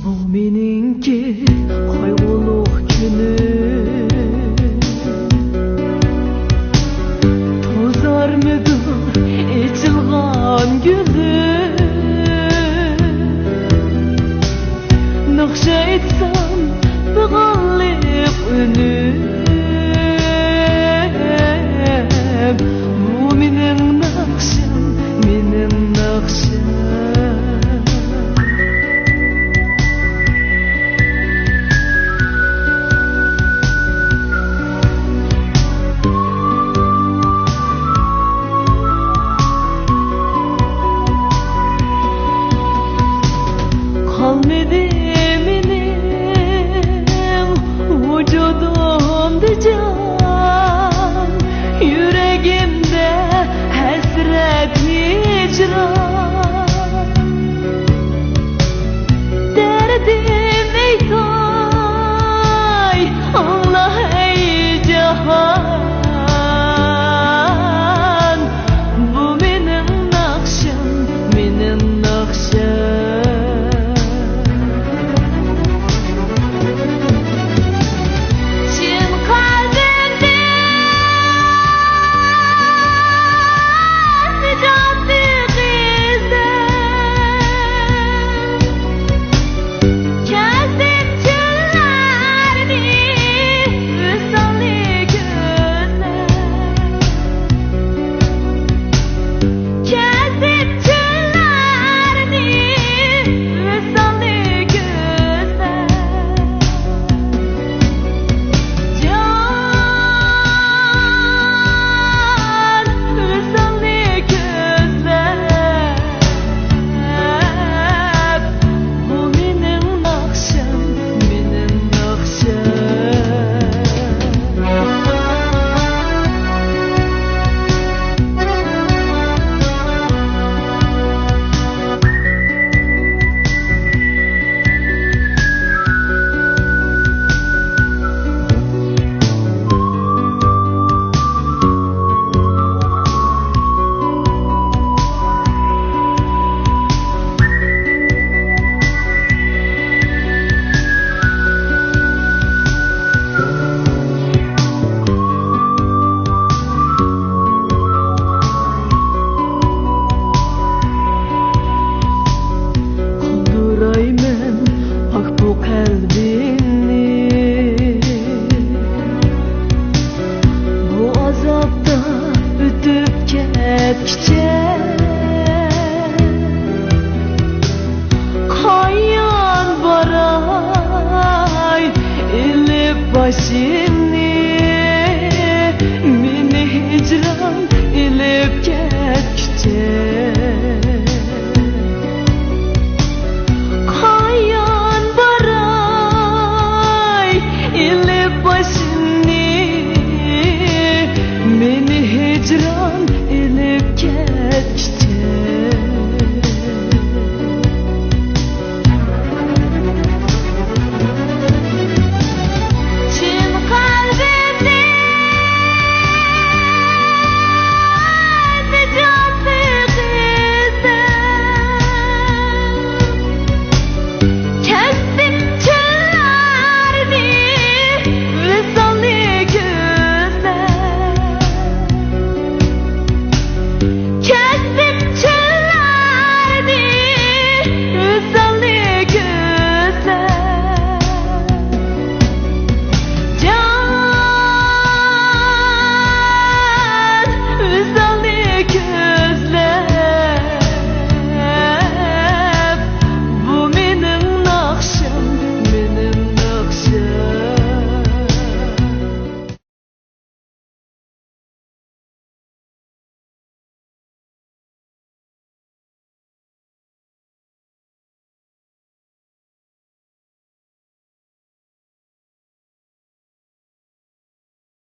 بۇ مېنىڭكى قايغۇلۇق كۈنۈم. توزارمىدۇ ئېچىلغان گۈلۈم؟ ناخشا ئېيتسام پىغانلىق ئۈنۈم. بۇ مېنىڭ ناخشام، مېنىڭ ناخشام. قالمىدى مېنىڭ ۋۇجۇدۇمدا جان، يۈرىكىمدە ھەسرەت، ھىجران. دەردىم ئېيتاي، ئاڭلا ئەي جاھان. بۇ مېنىڭ ناخشام، مېنىڭ ناخشام. چىن قەلبىمدىن نىجاتنى ئىزدەپ، كەزدىم چۆللەرنى ۋىسالنى كۆزلەپ. كەزدىم چۆللەرنى ۋىسالنى كۆزلەپ. جان ۋىسالنى كۆزلەپ. بۇ مېنىڭ ناخشام، مېنىڭ ناخشام. قالدۇرايمەن پاك بۇ قەلبىمنى، بۇ ئازابتا ئۆتۈپ كەتكۈچە. قايان باراي ئېلىپ باشىمنى؟